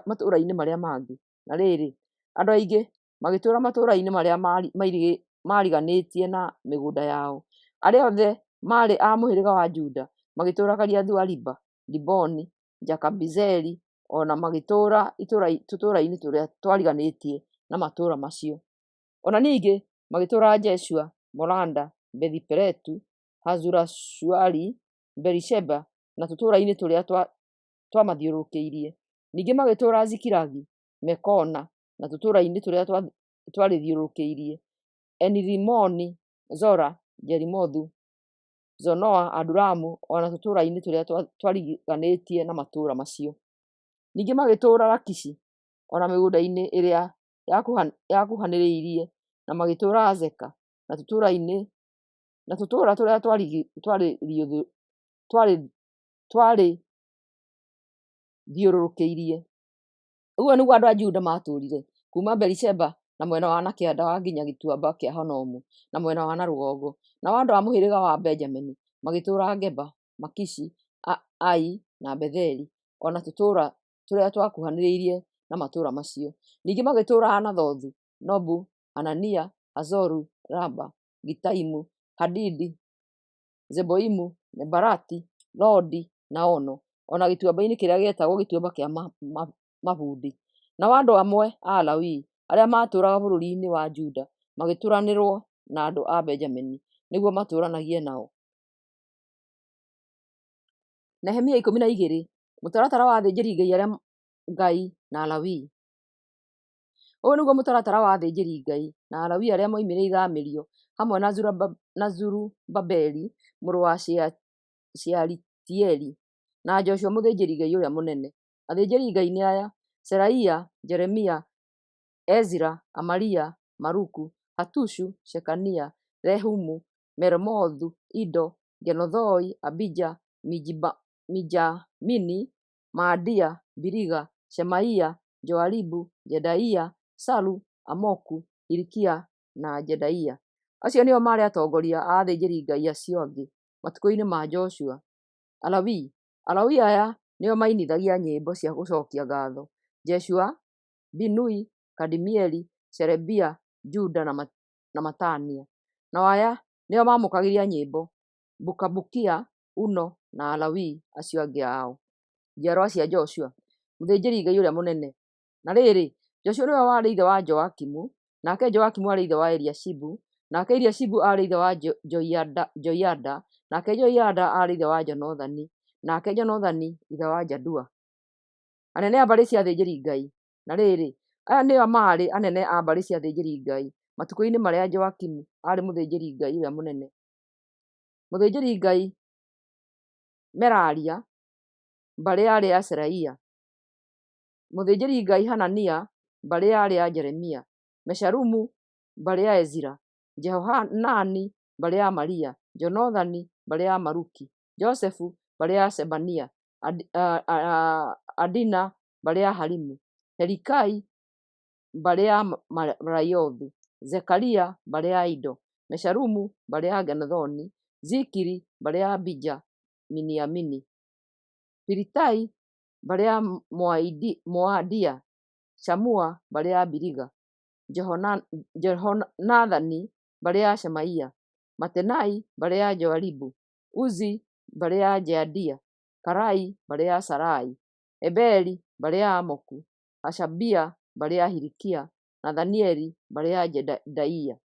matũũra-inĩ marĩa mangĩ. Na rĩrĩ, andũ aingĩ magĩtũũra matũũra-inĩ marĩa maariganĩtie na mĩgũnda yao. Arĩa othe maarĩ a mũhĩrĩga wa Juda magĩtũũra Kiriathu-Ariba, Diboni, Jekabizeeli, o na magĩtũũra tũtũũra-inĩ tũrĩa twariganĩtie na matũũra macio. O na ningĩ magĩtũũra Jeshua, Molada, Bethi-Peletu, Hazari-Shuali, Beerisheba, na tũtũũra-inĩ tũrĩa twamathiũrũrũkĩirie. Ningĩ magĩtũũra Zikilagi, Mekona, na tũtũũra-inĩ tũrĩa twarĩthiũrũrũkĩirie, Eni-Rimoni, Zora, Jerimothu, Zanoa, Adulamu, o na tũtũũra-inĩ tũrĩa twariganĩtie na matũũra macio. Ningĩ magĩtũũra Lakishi o na mĩgũnda-inĩ ĩrĩa yakuhanĩrĩirie, na magĩtũũra Azeka na tũtũũra tũrĩa twarĩthiũrũrũkĩirie. Ũguo nĩguo andũ a Juda maatũũrire, kuuma Beerisheba na mwena wa na kĩanda nginya Gĩtuamba kĩa Hinomu na mwena wa na rũgongo. Nao andũ a mũhĩrĩga wa Benjamini magĩtũũra Geba, Lakishi, Ai, na Betheli, o na tũtũũra tũrĩa twakuhanĩrĩirie na matũũra macio. Ningĩ magĩtũũra Anathothu, Nobu, Anania, Hazoru, Rama, Gitaimu, Hadidi, Zeboimu, Nebalati, Lodi, na Ono, o na gĩtuamba-inĩ kĩrĩa gĩetagwo Gĩtuamba kĩa Mabundi. Nao andũ amwe a Alawii arĩa maatũũraga bũrũri-inĩ wa Juda magĩthuuranĩrwo na andũ a Benjamini nĩguo matũũranagie nao. Nehemia 12. Mũtaratara wa athĩnjĩri-Ngai arĩa Ngai na Alawii. Ũyũ nĩguo mũtaratara wa athĩnjĩri-Ngai na Alawii arĩa moimire ithaamĩrio hamwe na Zerubabeli mũrũ wa Shealitieli, na Joshua mũthĩnjĩri-Ngai ũrĩa mũnene. Athĩnjĩri-Ngai nĩ aya: Seraia, Jeremia, Ezira, Amaria, Maluku, Hatushu, Shekania, Rehumu, Meremothu, Ido, Genothoi, Abija, Mijamini, Maadia, Biliga, Shemaia, Joaribu, Jedaia, Salu, Amoku, Hilikia, na Jedaia. Acio nĩo maarĩ atongoria a athĩnjĩri-Ngai acio angĩ matukũ-inĩ ma Joshua. Alawii: Alawii aya nĩo mainithagia nyĩmbo cia gũcokia ngatho: Jeshua, Binui, Kadimieli, Sherebia, Juda, na Matania. Nao aya nĩo maamũkagĩria nyĩmbo: Bakabukia, Uno, na Alawii acio angĩ ao. Njiarwa cia Joshua, mũthĩnjĩri-Ngai ũrĩa mũnene. Na rĩrĩ, Joshua nĩwe warĩ ithe wa Joakimu, nake Joakimu aarĩ ithe wa Eliashibu, nake Eliashibu aarĩ ithe wa Joiada, nake Joiada aarĩ ithe wa Jonathani, nake Jonathani ithe wa Jadua. Anene a mbarĩ cia athĩnjĩri-Ngai. Na rĩrĩ, aya nĩo maarĩ anene a mbarĩ cia athĩnjĩri-Ngai matukũ-inĩ marĩa Joakimu aarĩ mũthĩnjĩri-Ngai ũrĩa mũnene: Mũthĩnjĩri-Ngai Meraria, mbarĩ yarĩ ya Seraia; mũthĩnjĩri-Ngai Hanania, mbarĩ yarĩ ya Jeremia; Meshulamu, mbarĩ ya Ezira; Jehohanani, mbarĩ ya Amaria; Jonathani, mbarĩ ya Maluki; Josefu, mbarĩ ya Shebania; Adina, mbarĩ ya Harimu. Helikai, mbarĩ ya Meraiothu; Zekaria, mbarĩ ya Ido; Meshulamu, mbarĩ ya Ginethoni; Zikiri, mbarĩ ya Abija; Miniamini, Pilitai, mbarĩ ya Moadia; Shamua, mbarĩ ya Biliga; Jehonathani, mbarĩ ya Shemaia; Matenai, mbarĩ ya Joiaribu; Uzi, mbarĩ ya Jedaia; Kalai, mbarĩ ya Salai; Eberi, mbarĩ ya Amoku; Hashabia, mbarĩ ya Hilikia; Nathanieli, mbarĩ ya Jedaia.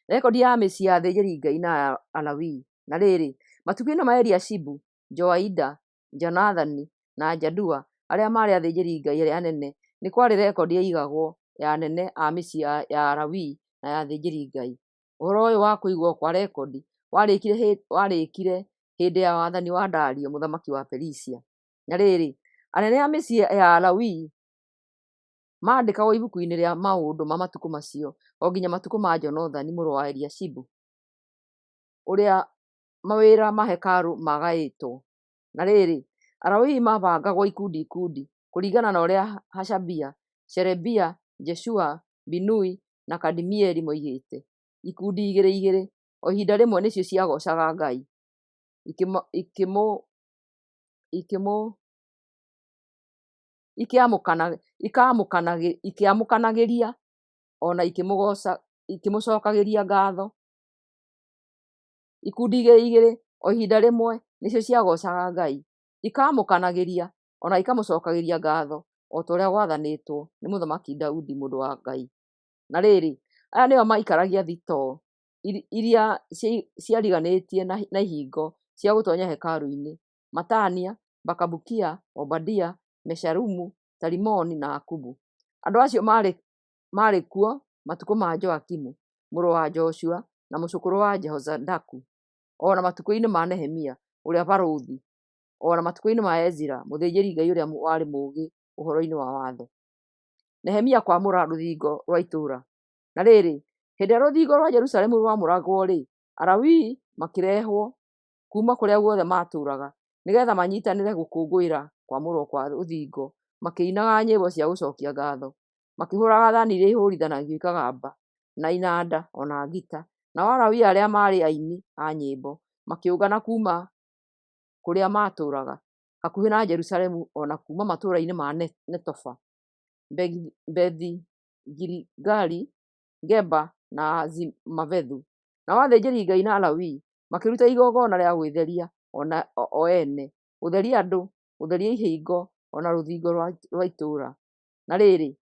Rekodi ya mĩciĩ ya athĩnjĩri-Ngai na ya Alawii. Na rĩrĩ, matukũ-inĩ ma Eliashibu, Joiada, Jonathani, na Jadua, arĩa maarĩ athĩnjĩri-Ngai arĩa anene, nĩ kwarĩ rekodi yaigagwo ya anene a mĩciĩ ya Alawii na ya athĩnjĩri-Ngai. Ũhoro ũyũ wa kũigwo kwa rekodi warĩkire hĩndĩ ya wathani wa Dario mũthamaki wa Perisia. Na rĩrĩ, anene a mĩciĩ ya Alawii maandĩkagwo ibuku-inĩ rĩa maũndũ ma matukũ macio, o nginya matukũ ma Jonathani mũrũ wa Eliashibu, ũrĩa mawĩra ma hekarũ maagaĩtwo. Na rĩrĩ, Alawii maabangagwo ikundi ikundi, kũringana na ũrĩa Hashabia, Sherebia, Jeshua, Binui, na Kadimieli moigĩte, ikundi igĩrĩ igĩrĩ, o ihinda rĩmwe nĩcio ciagoocaga Ngai, ikĩamũkanagĩria o na ikĩmũcokagĩria ngatho. Ikundi igĩrĩ igĩrĩ, o ihinda rĩmwe nĩcio ciagoocaga Ngai, ikaamũkanagĩria o na ikamũcokagĩria ngatho, o ta ũrĩa gwathanĩtwo nĩ Mũthamaki Daudi mũndũ wa Ngai. Na rĩrĩ, aya nĩo maaikaragia thitoo iria ciariganĩtie na ihingo cia gũtoonya hekarũ-inĩ: Matania, Bakabukia, Obadia, Meshulamu, Talimoni, na Akubu. Andũ acio maarĩ kuo matukũ ma Joakimu mũrũ wa Joshua na mũcũkũrũ wa Jehozadaku, o na matukũ-inĩ ma Nehemia ũrĩa barũthi, o na matukũ-inĩ ma Ezara mũthĩnjĩri-Ngai ũrĩa warĩ mũũgĩ ũhoro-inĩ wa watho. Nehemia kwamũra rũthingo rwa itũũra. Na rĩrĩ, hĩndĩ ĩrĩa rũthingo rwa Jerusalemu rwamũragwo-rĩ, Alawii makĩrehwo kuuma kũrĩa guothe maatũũraga nĩgeetha manyiitanĩre gũkũngũĩra kwamũrwo kwa rũthingo makĩinaga nyĩmbo cia gũcookia ngaatho, makĩhũũraga thaani iria ihũũrithanagio ikagamba, na inanda, o na ngita. Nao Alawii arĩa maarĩ aini a nyĩmbo makĩũngana kuuma kũrĩa maatũũraga hakuhĩ na Jerusalemu o na kuuma matũũra-inĩ ma Netofa, Bethi-Giligali, Geba, na Azimavethu. Nao athĩnjĩri-Ngai na Alawii makĩruta igongona rĩa gwĩtheria o ene, gũtheria andũ, gũtheria ihingo, o na rũthingo rwa itũũra. Na rĩrĩ,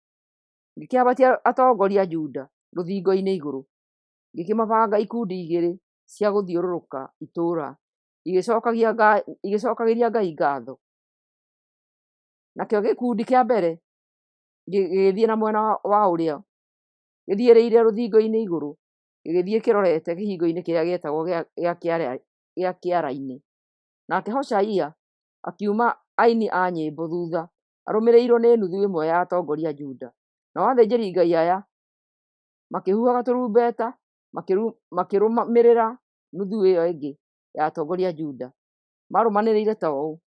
ngĩkĩambatia atongoria a Juda rũthingo-inĩ igũrũ, ngĩkĩmabanga ikundi igĩrĩ cia gũthiũrũrũka itũũra, igĩcookagĩria Ngai ngaatho. Nakĩo gĩkundi kĩa mbere gĩgĩthiĩ na mwena wa ũrĩo gĩthiĩrĩire rũthingo-inĩ igũrũ, gĩgĩthiĩ kĩrorete kĩhingo-inĩ kĩrĩa gĩetagwo gĩa Kĩara-inĩ. Nake Hoshaia akiuma aini a nyĩmbo thuutha, arũmĩrĩirwo nĩ nuthu ĩmwe ya atongoria a Juda. Nao athĩnjĩri-Ngai aya makĩhuhaga tũrumbeta makĩrũmĩrĩra nuthu ĩyo ĩngĩ ya atongoria a Juda. Maarũmanĩrĩire ta ũũ: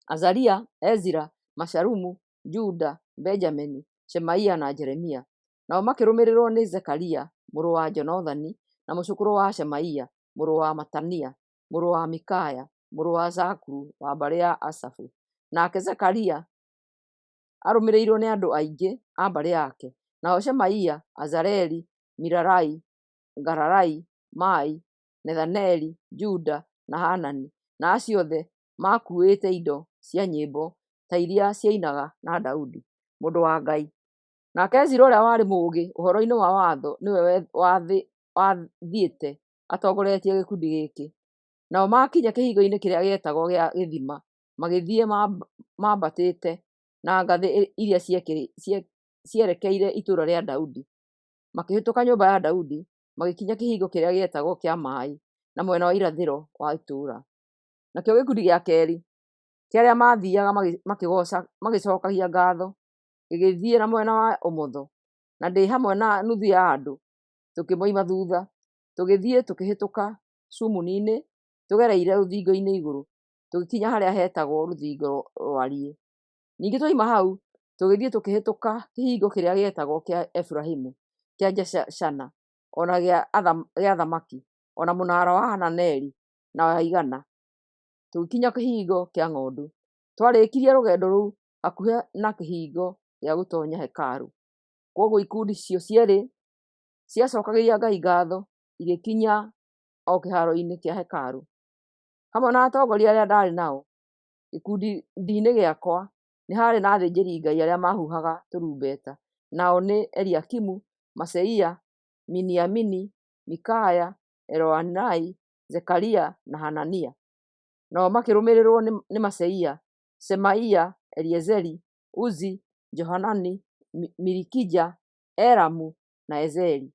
Azaria, Ezira, Meshalumu, Juda, Benjamini, Shemaia, na Jeremia. Nao makĩrũmĩrĩrwo nĩ Zekaria mũrũ wa Jonathani, na mũcũkũrũ wa Shemaia, mũrũ wa Matania, mũrũ wa Mikaya, mũrũ wa Zakuru wa mbarĩ ya Asafu. Nake Zekaria arũmĩrĩirwo nĩ andũ aingĩ a mbarĩ yake, nao Shemaia, Azareli, Milalai, Galalai, Maai, Nethaneli, Juda, na Hanani, na acio othe maakuuĩte indo cia nyĩmbo ta iria ciainaga na Daudi, mũndũ wa Ngai. Nake Ezara ũrĩa warĩ mũũgĩ ũhoro-inĩ wa watho nĩwe wathiĩte atongoretie gĩkundi gĩkĩ. Nao maakinya kĩhingo-inĩ kĩrĩa gĩetagwo gĩa Gĩthima, magĩthiĩ mambatĩte na ngathĩ iria cierekeire itũũra rĩa Daudi, makĩhĩtũka nyũmba ya Daudi, magĩkinya kĩhingo kĩrĩa gĩetagwo kĩa Maaĩ, na mwena wa irathĩro wa itũũra. Nakĩo gĩkundi gĩa keerĩ kĩa arĩa maathiiaga magĩcookagia ngaatho gĩgĩthiĩ na mwena wa ũmotho, na ndĩ hamwe na nuthu ya andũ tũkĩmoima thuutha, tũgĩthiĩ tũkĩhĩtũka Sumuni-inĩ tũgereire rũthingo-inĩ igũrũ, tũgĩkinya harĩa hetagwo Rũthingo Rwariĩ. Ningĩ twoima hau, Tũgĩthiĩ tũkĩhĩtũka kĩhingo kĩrĩa gĩetagwo kĩa Efiraimu, kĩa Jeshana, o na gĩa Thamaki, o na mũnaara wa Hananeli na wa Igana, tũgĩkinya kĩhingo kĩa Ng'ondu. Twarĩkirie rũgendo rũu hakuhĩ na kĩhingo gĩa gũtonya hekarũ. Kwoguo ikundi icio cierĩ ciacokagĩria Ngai ngatho igĩkinya o kĩhaaro-inĩ kĩa hekarũ. Hamwe na atongoria arĩa ndaarĩ nao gĩkundi-inĩ gĩakwa nĩ haarĩ na athĩnjĩri-Ngai arĩa maahuhaga tũrumbeta, nao nĩ Eliakimu, Maaseia, Miniamini, Mikaya, Elioenai, Zekaria, na Hanania. Nao makĩrũmĩrĩrwo nĩ Maaseia, Shemaia, Eliezeri, Uzi, Johanani, Milikija, Elamu, na Ezeri.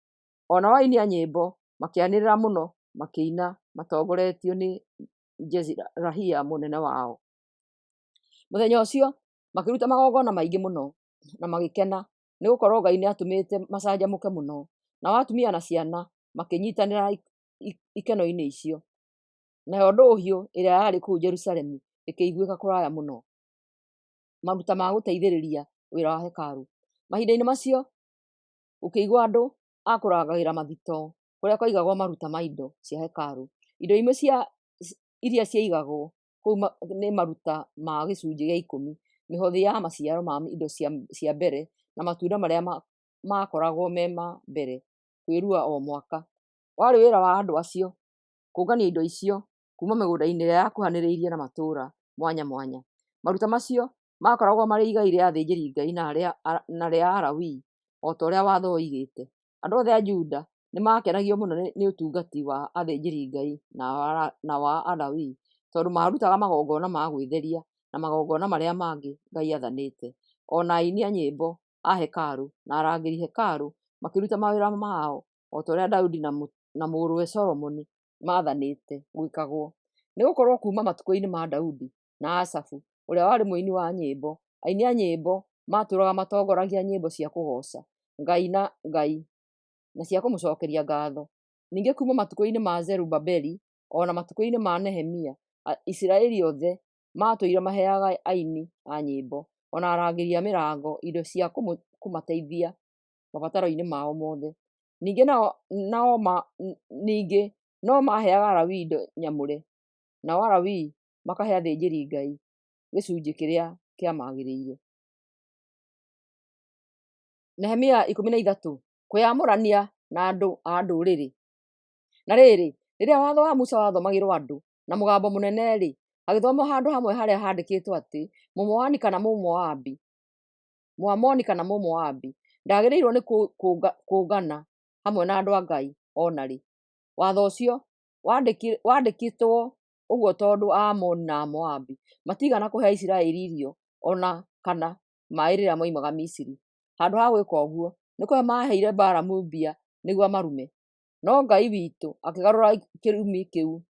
O nao aini a nyĩmbo makĩanĩrĩra mũno makĩina matongoretio nĩ Jezirahia mũnene wao. Mũthenya ũcio makĩruta magongona maingĩ mũno na magĩkena, nĩ gũkorũo Ngai nĩatũmĩte macanjamũke mũno. Nao atumia na ciana makĩnyiitanĩra ikeno-inĩ icio. Nayo ndũhiũ ĩrĩa yarĩ kũu Jerusalemu ĩkĩiguĩka kũraya mũno. Maruta ma gũteithĩrĩria wĩra wa hekarũ. Mahinda-inĩ macio gũkĩigwo andũ a kũrangagĩra mathitoo kũrĩa kwaigagwo maruta ma indo cia hekarũ. Indo imwe cia iria ciaigagwo kũu nĩ maruta ma gĩcunjĩ gĩa ikũmi, mĩhothi ya maciaro ma indo cia mbere, na matunda marĩa maakoragwo me ma mbere kwĩrua o mwaka. Warĩ wĩra wa andũ acio kũngania indo icio kuuma mĩgũnda-inĩ ĩrĩa yakuhanĩrĩirie na matũũra mwanya mwanya. Maruta macio maakoragwo marĩ igai rĩa athĩnjĩri-Ngai na rĩa Alawii o ta ũrĩa watho woigĩte. Andũ othe a Juda nĩmakenagio mũno nĩ ũtungati wa athĩnjĩri-Ngai na wa Alawii, tondũ maarutaga magongona ma gwĩtheria na magongona marĩa mangĩ Ngai aathanĩte. O na aini a nyĩmbo a hekarũ na arangĩri hekarũ makĩruta mawĩra mao o ta ũrĩa Daudi na mũrũwe Solomoni maathanĩte gwĩkagwo. Nĩgũkorwo kuuma matukũ-inĩ ma Daudi na Asafu ũrĩa warĩ mũini wa nyĩmbo, aini a nyĩmbo maatũũraga matongoragia nyĩmbo cia kũgooca Ngai na cia kũmũcookeria ngaatho. Ningĩ kuuma matukũ-inĩ ma Zerubabeli o na matukũ-inĩ ma Nehemia, Isiraeli othe maatũire maheaga aini a nyĩmbo o na arangĩri a mĩrango indo cia kũmateithia mabataro-inĩ mao mothe. Ningĩ no maaheaga Alawii indo nyamũre, nao Alawii makahe athĩnjĩri-Ngai gĩcunjĩ kĩrĩa kĩamagĩrĩire. Nehemia 13. Kwĩyamũrania na andũ a Ndũrĩrĩ. Na rĩrĩ, rĩrĩa watho wa Musa wathomagĩrwo andũ na mũgambo mũnene-rĩ, hagĩthomwo handũ hamwe harĩa haandĩkĩtwo atĩ Mũmoani kana Mũmoabi, Mũamoni kana Mũmoabi ndaagĩrĩirwo nĩ kũngana hamwe na andũ a Ngai o na rĩ. Watho ũcio waandĩkĩtwo ũguo tondũ Aamoni na Amoabi matiigana kũhe Aisiraeli irio o na kana maaĩ rĩrĩa moimaga Misiri. Handũ ha gwĩka ũguo, nĩ kũhe maaheire Balamu mbia nĩguo amarume. No Ngai witũ akĩgarũra kĩrumi kĩu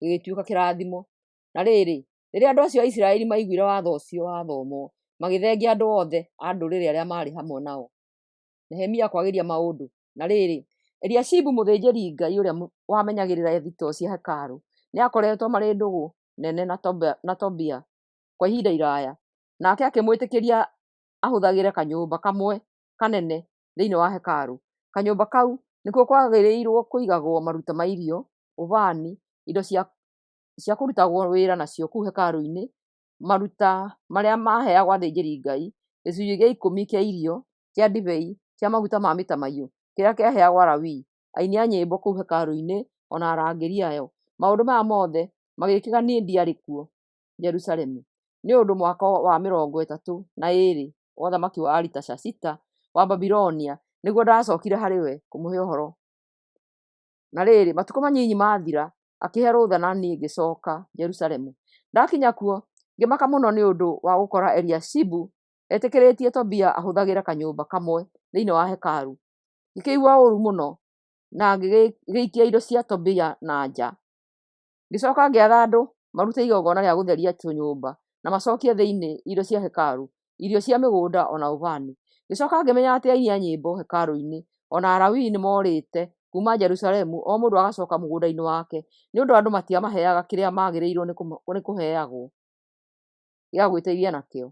gĩgĩtuĩka kĩrathimo. Na rĩrĩ, rĩrĩa andũ acio a Isiraeli maaiguire watho ũcio wathomwo, magĩthengia andũ othe a ndũrĩrĩ arĩa maarĩ hamwe nao. Nehemia kwagĩria maũndũ. Na rĩrĩ, Eliashibu mũthĩnjĩri-Ngai ũrĩa wamenyagĩrĩra thitoo cia hekarũ nĩakoretwo marĩ ndũgũ nene na Tobia kwa ihinda iraya, nake akĩmwĩtĩkĩria ahũthagĩre kanyũmba kamwe kanene thĩinĩ wa hekarũ. Kanyũmba kau nĩkuo kwagĩrĩirwo kũigagwo maruta ma irio, ũbani, indo cia kũrutagwo wĩra nacio kũu hekarũ-inĩ, maruta marĩa maaheagwo athĩnjĩri-Ngai, gĩcunjĩ gĩa ikũmi kĩa irio, kĩa ndibei, kĩa maguta ma mĩtamaiyũ, kĩrĩa kĩaheagwo Alawii, aini a nyĩmbo kũu hekarũ-inĩ, o na arangĩri ayo. Maũndũ maya mothe magĩĩkĩka niĩ ndiarĩ kuo Jerusalemu, nĩ ũndũ mwaka wa 32 wa ũthamaki wa Aritashashita wa Babilonia nĩguo ndacookire harĩ we kũmũhe ũhoro. Na rĩrĩ, matukũ manyinyi maathira, akĩĩhe rũtha na niĩ ngĩcooka Jerusalemu. Ndakinya kuo, ngĩmaka mũno nĩ ũndũ wa gũkora Eliashibu etĩkĩrĩtie Tobia ahũthagĩre kanyũmba kamwe thĩinĩ wa hekarũ. Ngĩkĩigua ũũru mũno na ngĩgĩikia indo cia Tobia na nja. Ngĩcooka ngĩatha andũ marute igongona rĩa gũtheria tũnyũmba na macookie thĩinĩ indo cia hekarũ, irio cia mĩgũnda o na ũbani. Ngĩcooka ngĩmenya atĩ aini a nyĩmbo hekarũ-inĩ o na Alawii nĩmoorĩte kuuma Jerusalemu o mũndũ agacooka mũgũnda-inĩ wake, nĩ ũndũ andũ matiamaheaga kĩrĩa maagĩrĩirwo nĩ kũheagwo gĩa gwĩteithia nakĩo.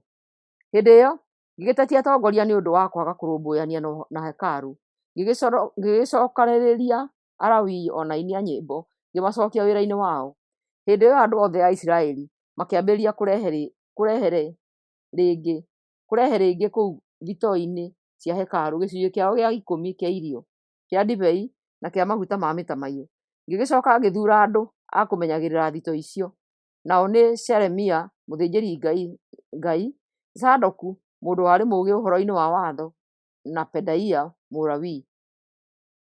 Hĩndĩ ĩyo Ngĩgĩtetia atongoria nĩ ũndũ wa kwaga kũrũmbũyania na hekarũ. Ngĩgĩcokanĩrĩria Alawii o na aini a nyĩmbo, ngĩmacokia wĩra-inĩ wao. Hĩndĩ ĩyo andũ othe a Isiraeli makĩambĩrĩria kũrehe rĩngĩ kũu thitoo-inĩ cia hekarũ gĩcunjĩ kĩao gĩa ikũmi kĩa irio, kĩa ndibei, na kĩa maguta ma mĩtamaiyũ. Ngĩgĩcoka ngĩthuura andũ a kũmenyagĩrĩra thitoo icio, nao nĩ Shelemia mũthĩnjĩri-Ngai, Zadoku mũndũ warĩ mũũgĩ ũhoro-inĩ wa watho, na Pedaia Mũlawii.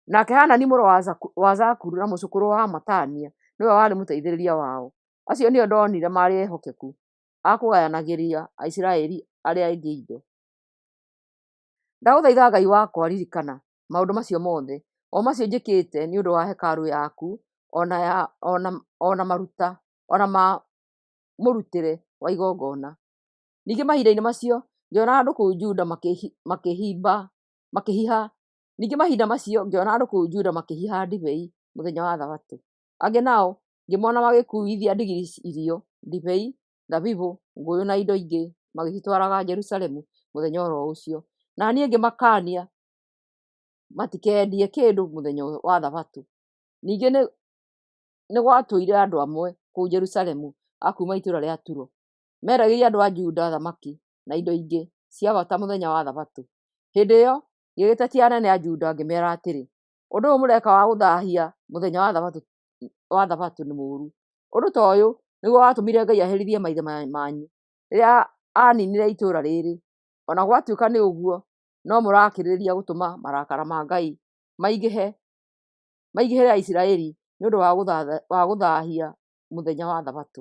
Nake Hanani mũrũ wa Zakuru na mũcũkũrũ wa Matania nĩwe warĩ mũteithĩrĩria wao. Acio nĩo ndonire marĩ ehokeku a kũgayanagĩria Aisiraeli arĩa angĩ indo. Ndagũthaitha Ngai wakwa, ririkana maũndũ macio mothe, o macio njĩkĩte nĩ ũndũ wa hekarũ yaku, o na ma mũrutĩre wa igongona. Ningĩ mahinda-inĩ macio ngĩona andũ kũu Juda makĩhiha Ningĩ mahinda macio ngĩona andũ kũu Juda makĩhiha ndibei mũthenya wa Thabatũ. Angĩ nao ngĩmona magĩkuuithia ndigiri irio, ndibei, thabibũ, ngũyũ na indo ingĩ magĩcitwaraga Jerusalemu mũthenya o ro ũcio. Na niĩ ngĩmakaania matikendie kĩndũ mũthenya wa Thabatũ. Ningĩ nĩ gwatũire andũ amwe kũu Jerusalemu a kuuma itũũra rĩa Turo. Meendagĩria andũ a Juda thamaki na indo ingĩ cia bata mũthenya wa Thabatũ. Hĩndĩ ĩyo ngĩgĩtetia anene a Juda ngĩmeera atĩrĩ, "Ũndũ ũyũ mũreka wa gũthaahia mũthenya wa Thabatũ nĩ mũũru. Ũndũ ta ũyũ nĩguo watũmire Ngai aherithie maithe manyu rĩrĩa aaniinire itũũra rĩĩrĩ. O na gwatuĩka nĩ ũguo, no mũrakĩrĩrĩria gũtũma marakara ma Ngai maingĩhĩre Aisiraeli nĩ ũndũ wa gũthaahia mũthenya wa Thabatũ."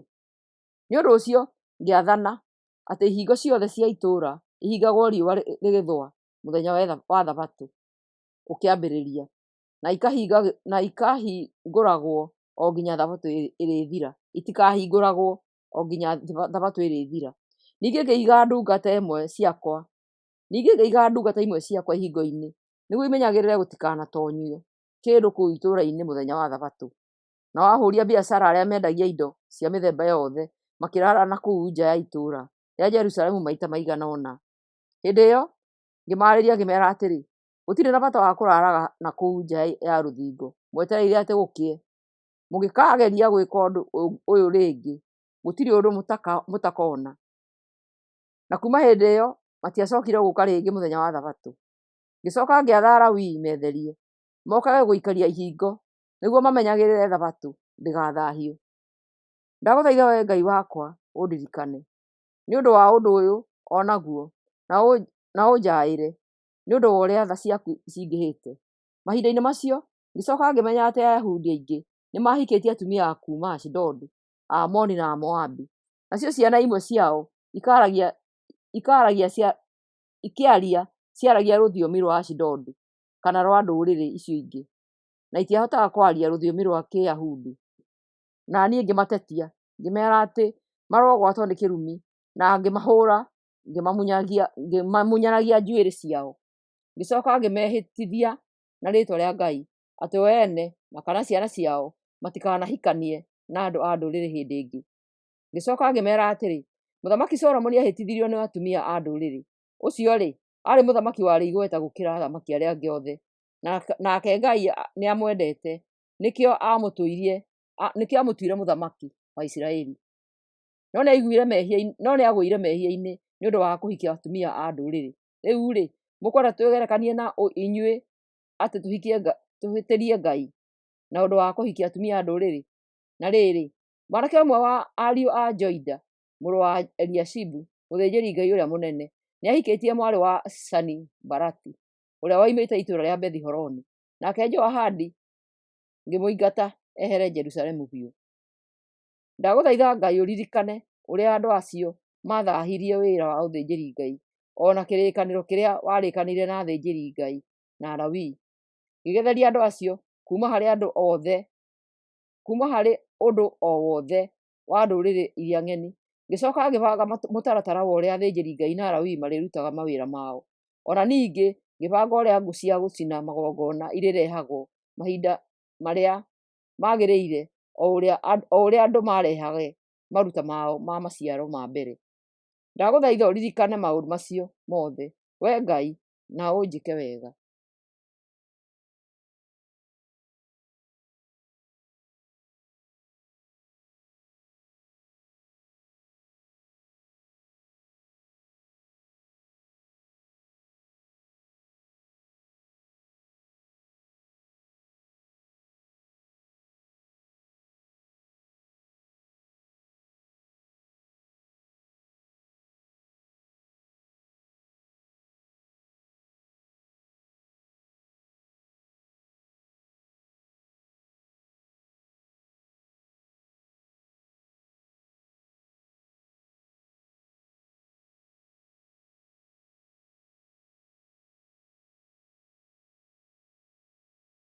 Nĩ ũndũ ũcio ngĩathana atĩ ihingo ciothe cia itũũra ihingagwo riũa rĩgĩthũa mũthenya wa Thabatũ ũkĩambĩrĩria, na ikahingũragwo o nginya Thabatũ ĩrĩthira itikahingũragwo o nginya Thabatũ ĩrĩthira. Ningĩ ngĩiga ndungata imwe ciakwa ihingo-inĩ nĩguo imenyagĩrĩre gũtikanatoonyio kĩndũ kũu itũũra-inĩ mũthenya wa Thabatũ. Nao ahũũri a biacara arĩa meendagia indo cia mĩthemba yothe makĩraara na kũu nja ya itũũra rĩa Jerusalemu maita maigana ũna. Hĩndĩ ĩyo ngĩmaarĩria ngĩmeera atĩrĩ, "Gũtirĩ na bata wa kũraaraga na kũu nja ya rũthingo mwetereire atĩ gũkĩe. Mũngĩkaageria gwĩka ũndũ ũyũ rĩngĩ, gũtirĩ ũndũ mũtakoona." Na kuuma hĩndĩ ĩyo matiacokire gũũka rĩngĩ mũthenya wa Thabatũ. Ngĩcoka ngĩatha Alawii metherie, mokage gũikaria ihingo, nĩguo mamenyagĩrĩre Thabatũ ndĩgathaahio. Ndagũthaitha Wee Ngai wakwa ũndirikane nĩ ũndũ wa ũndũ ũyũ o naguo, na ũnjaĩre nĩ ũndũ wa ũrĩa tha ciaku cingĩhĩte. Mahinda-inĩ macio ngĩcoka ngĩmenya atĩ Ayahudi aingĩ nĩmahikĩtie atumia a kuuma Ashidodu, Aamoni na Amoabi. Nacio ciana imwe ciao ikĩaria ciaragia rũthiomi rwa Ashidodu kana rwa ndũrĩrĩ icio ingĩ, na itiahotaga kwaria rũthiomi rwa Kĩyahudi. Na niĩ ngĩmatetia, ngĩmeera atĩ marogwatwo nĩ kĩrumi, na ngĩmahũũra ngĩmamunyanagia njuĩrĩ ciao. Ngĩcoka ngĩmehĩtithia na rĩĩtwa rĩa Ngai atĩ o ene na kana ciana ciao matikanahikanie na andũ a ndũrĩrĩ hĩndĩ ĩngĩ. Ngĩcoka ngĩmeera atĩrĩ, "Mũthamaki Solomoni eehĩtithirio nĩ atumia a ndũrĩrĩ. Ũcio-rĩ, aarĩ mũthamaki warĩ igweta gũkĩra athamaki arĩa angĩ othe, nake Ngai nĩamwendete, nĩkĩo aamũtuire mũthamaki wa Isiraeli. No nĩagũire mehia-inĩ nĩ ũndũ wa kũhikia atumia a ndũrĩrĩ. Rĩu-rĩ, mũkwenda twĩgerekanie na inyuĩ atĩ tũhĩtĩrie Ngai na ũndũ wa kũhikia atumia a ndũrĩrĩ?" Na rĩrĩ, mwanake ũmwe wa ariũ a Joida mũrũ wa Eliashibu mũthĩnjĩri-Ngai ũrĩa mũnene, nĩahikĩtie mwarĩ wa Sanibalati, ũrĩa woimĩte itũũra rĩa Bethi-Horoni. Nake Jehoahadi ngĩmũingata ehere Jerusalemu biũ. Ndagũthaitha Ngai ũririkane ũrĩa andũ acio maathaahirie wĩra wa ũthĩnjĩri-Ngai, o na kĩrĩkanĩro kĩrĩa warĩkanĩire na athĩnjĩri-Ngai na Alawii. Ngĩgĩtheria andũ acio kuuma harĩ ũndũ o wothe wa ndũrĩrĩ iria ng'eni. Ngĩcoka ngĩbanga mũtaratara wa ũrĩa athĩnjĩri-Ngai na Alawii marĩrutaga mawĩra mao. O na ningĩ ngĩbanga ũrĩa ngũ cia gũcina magongona irĩrehagwo mahinda marĩa magĩrĩire o ũrĩa andũ maarehage maruta mao ma maciaro ma mbere. Ndagũthaitha ũririkane maũndũ macio mothe, Wee Ngai, na ũnjĩke wega.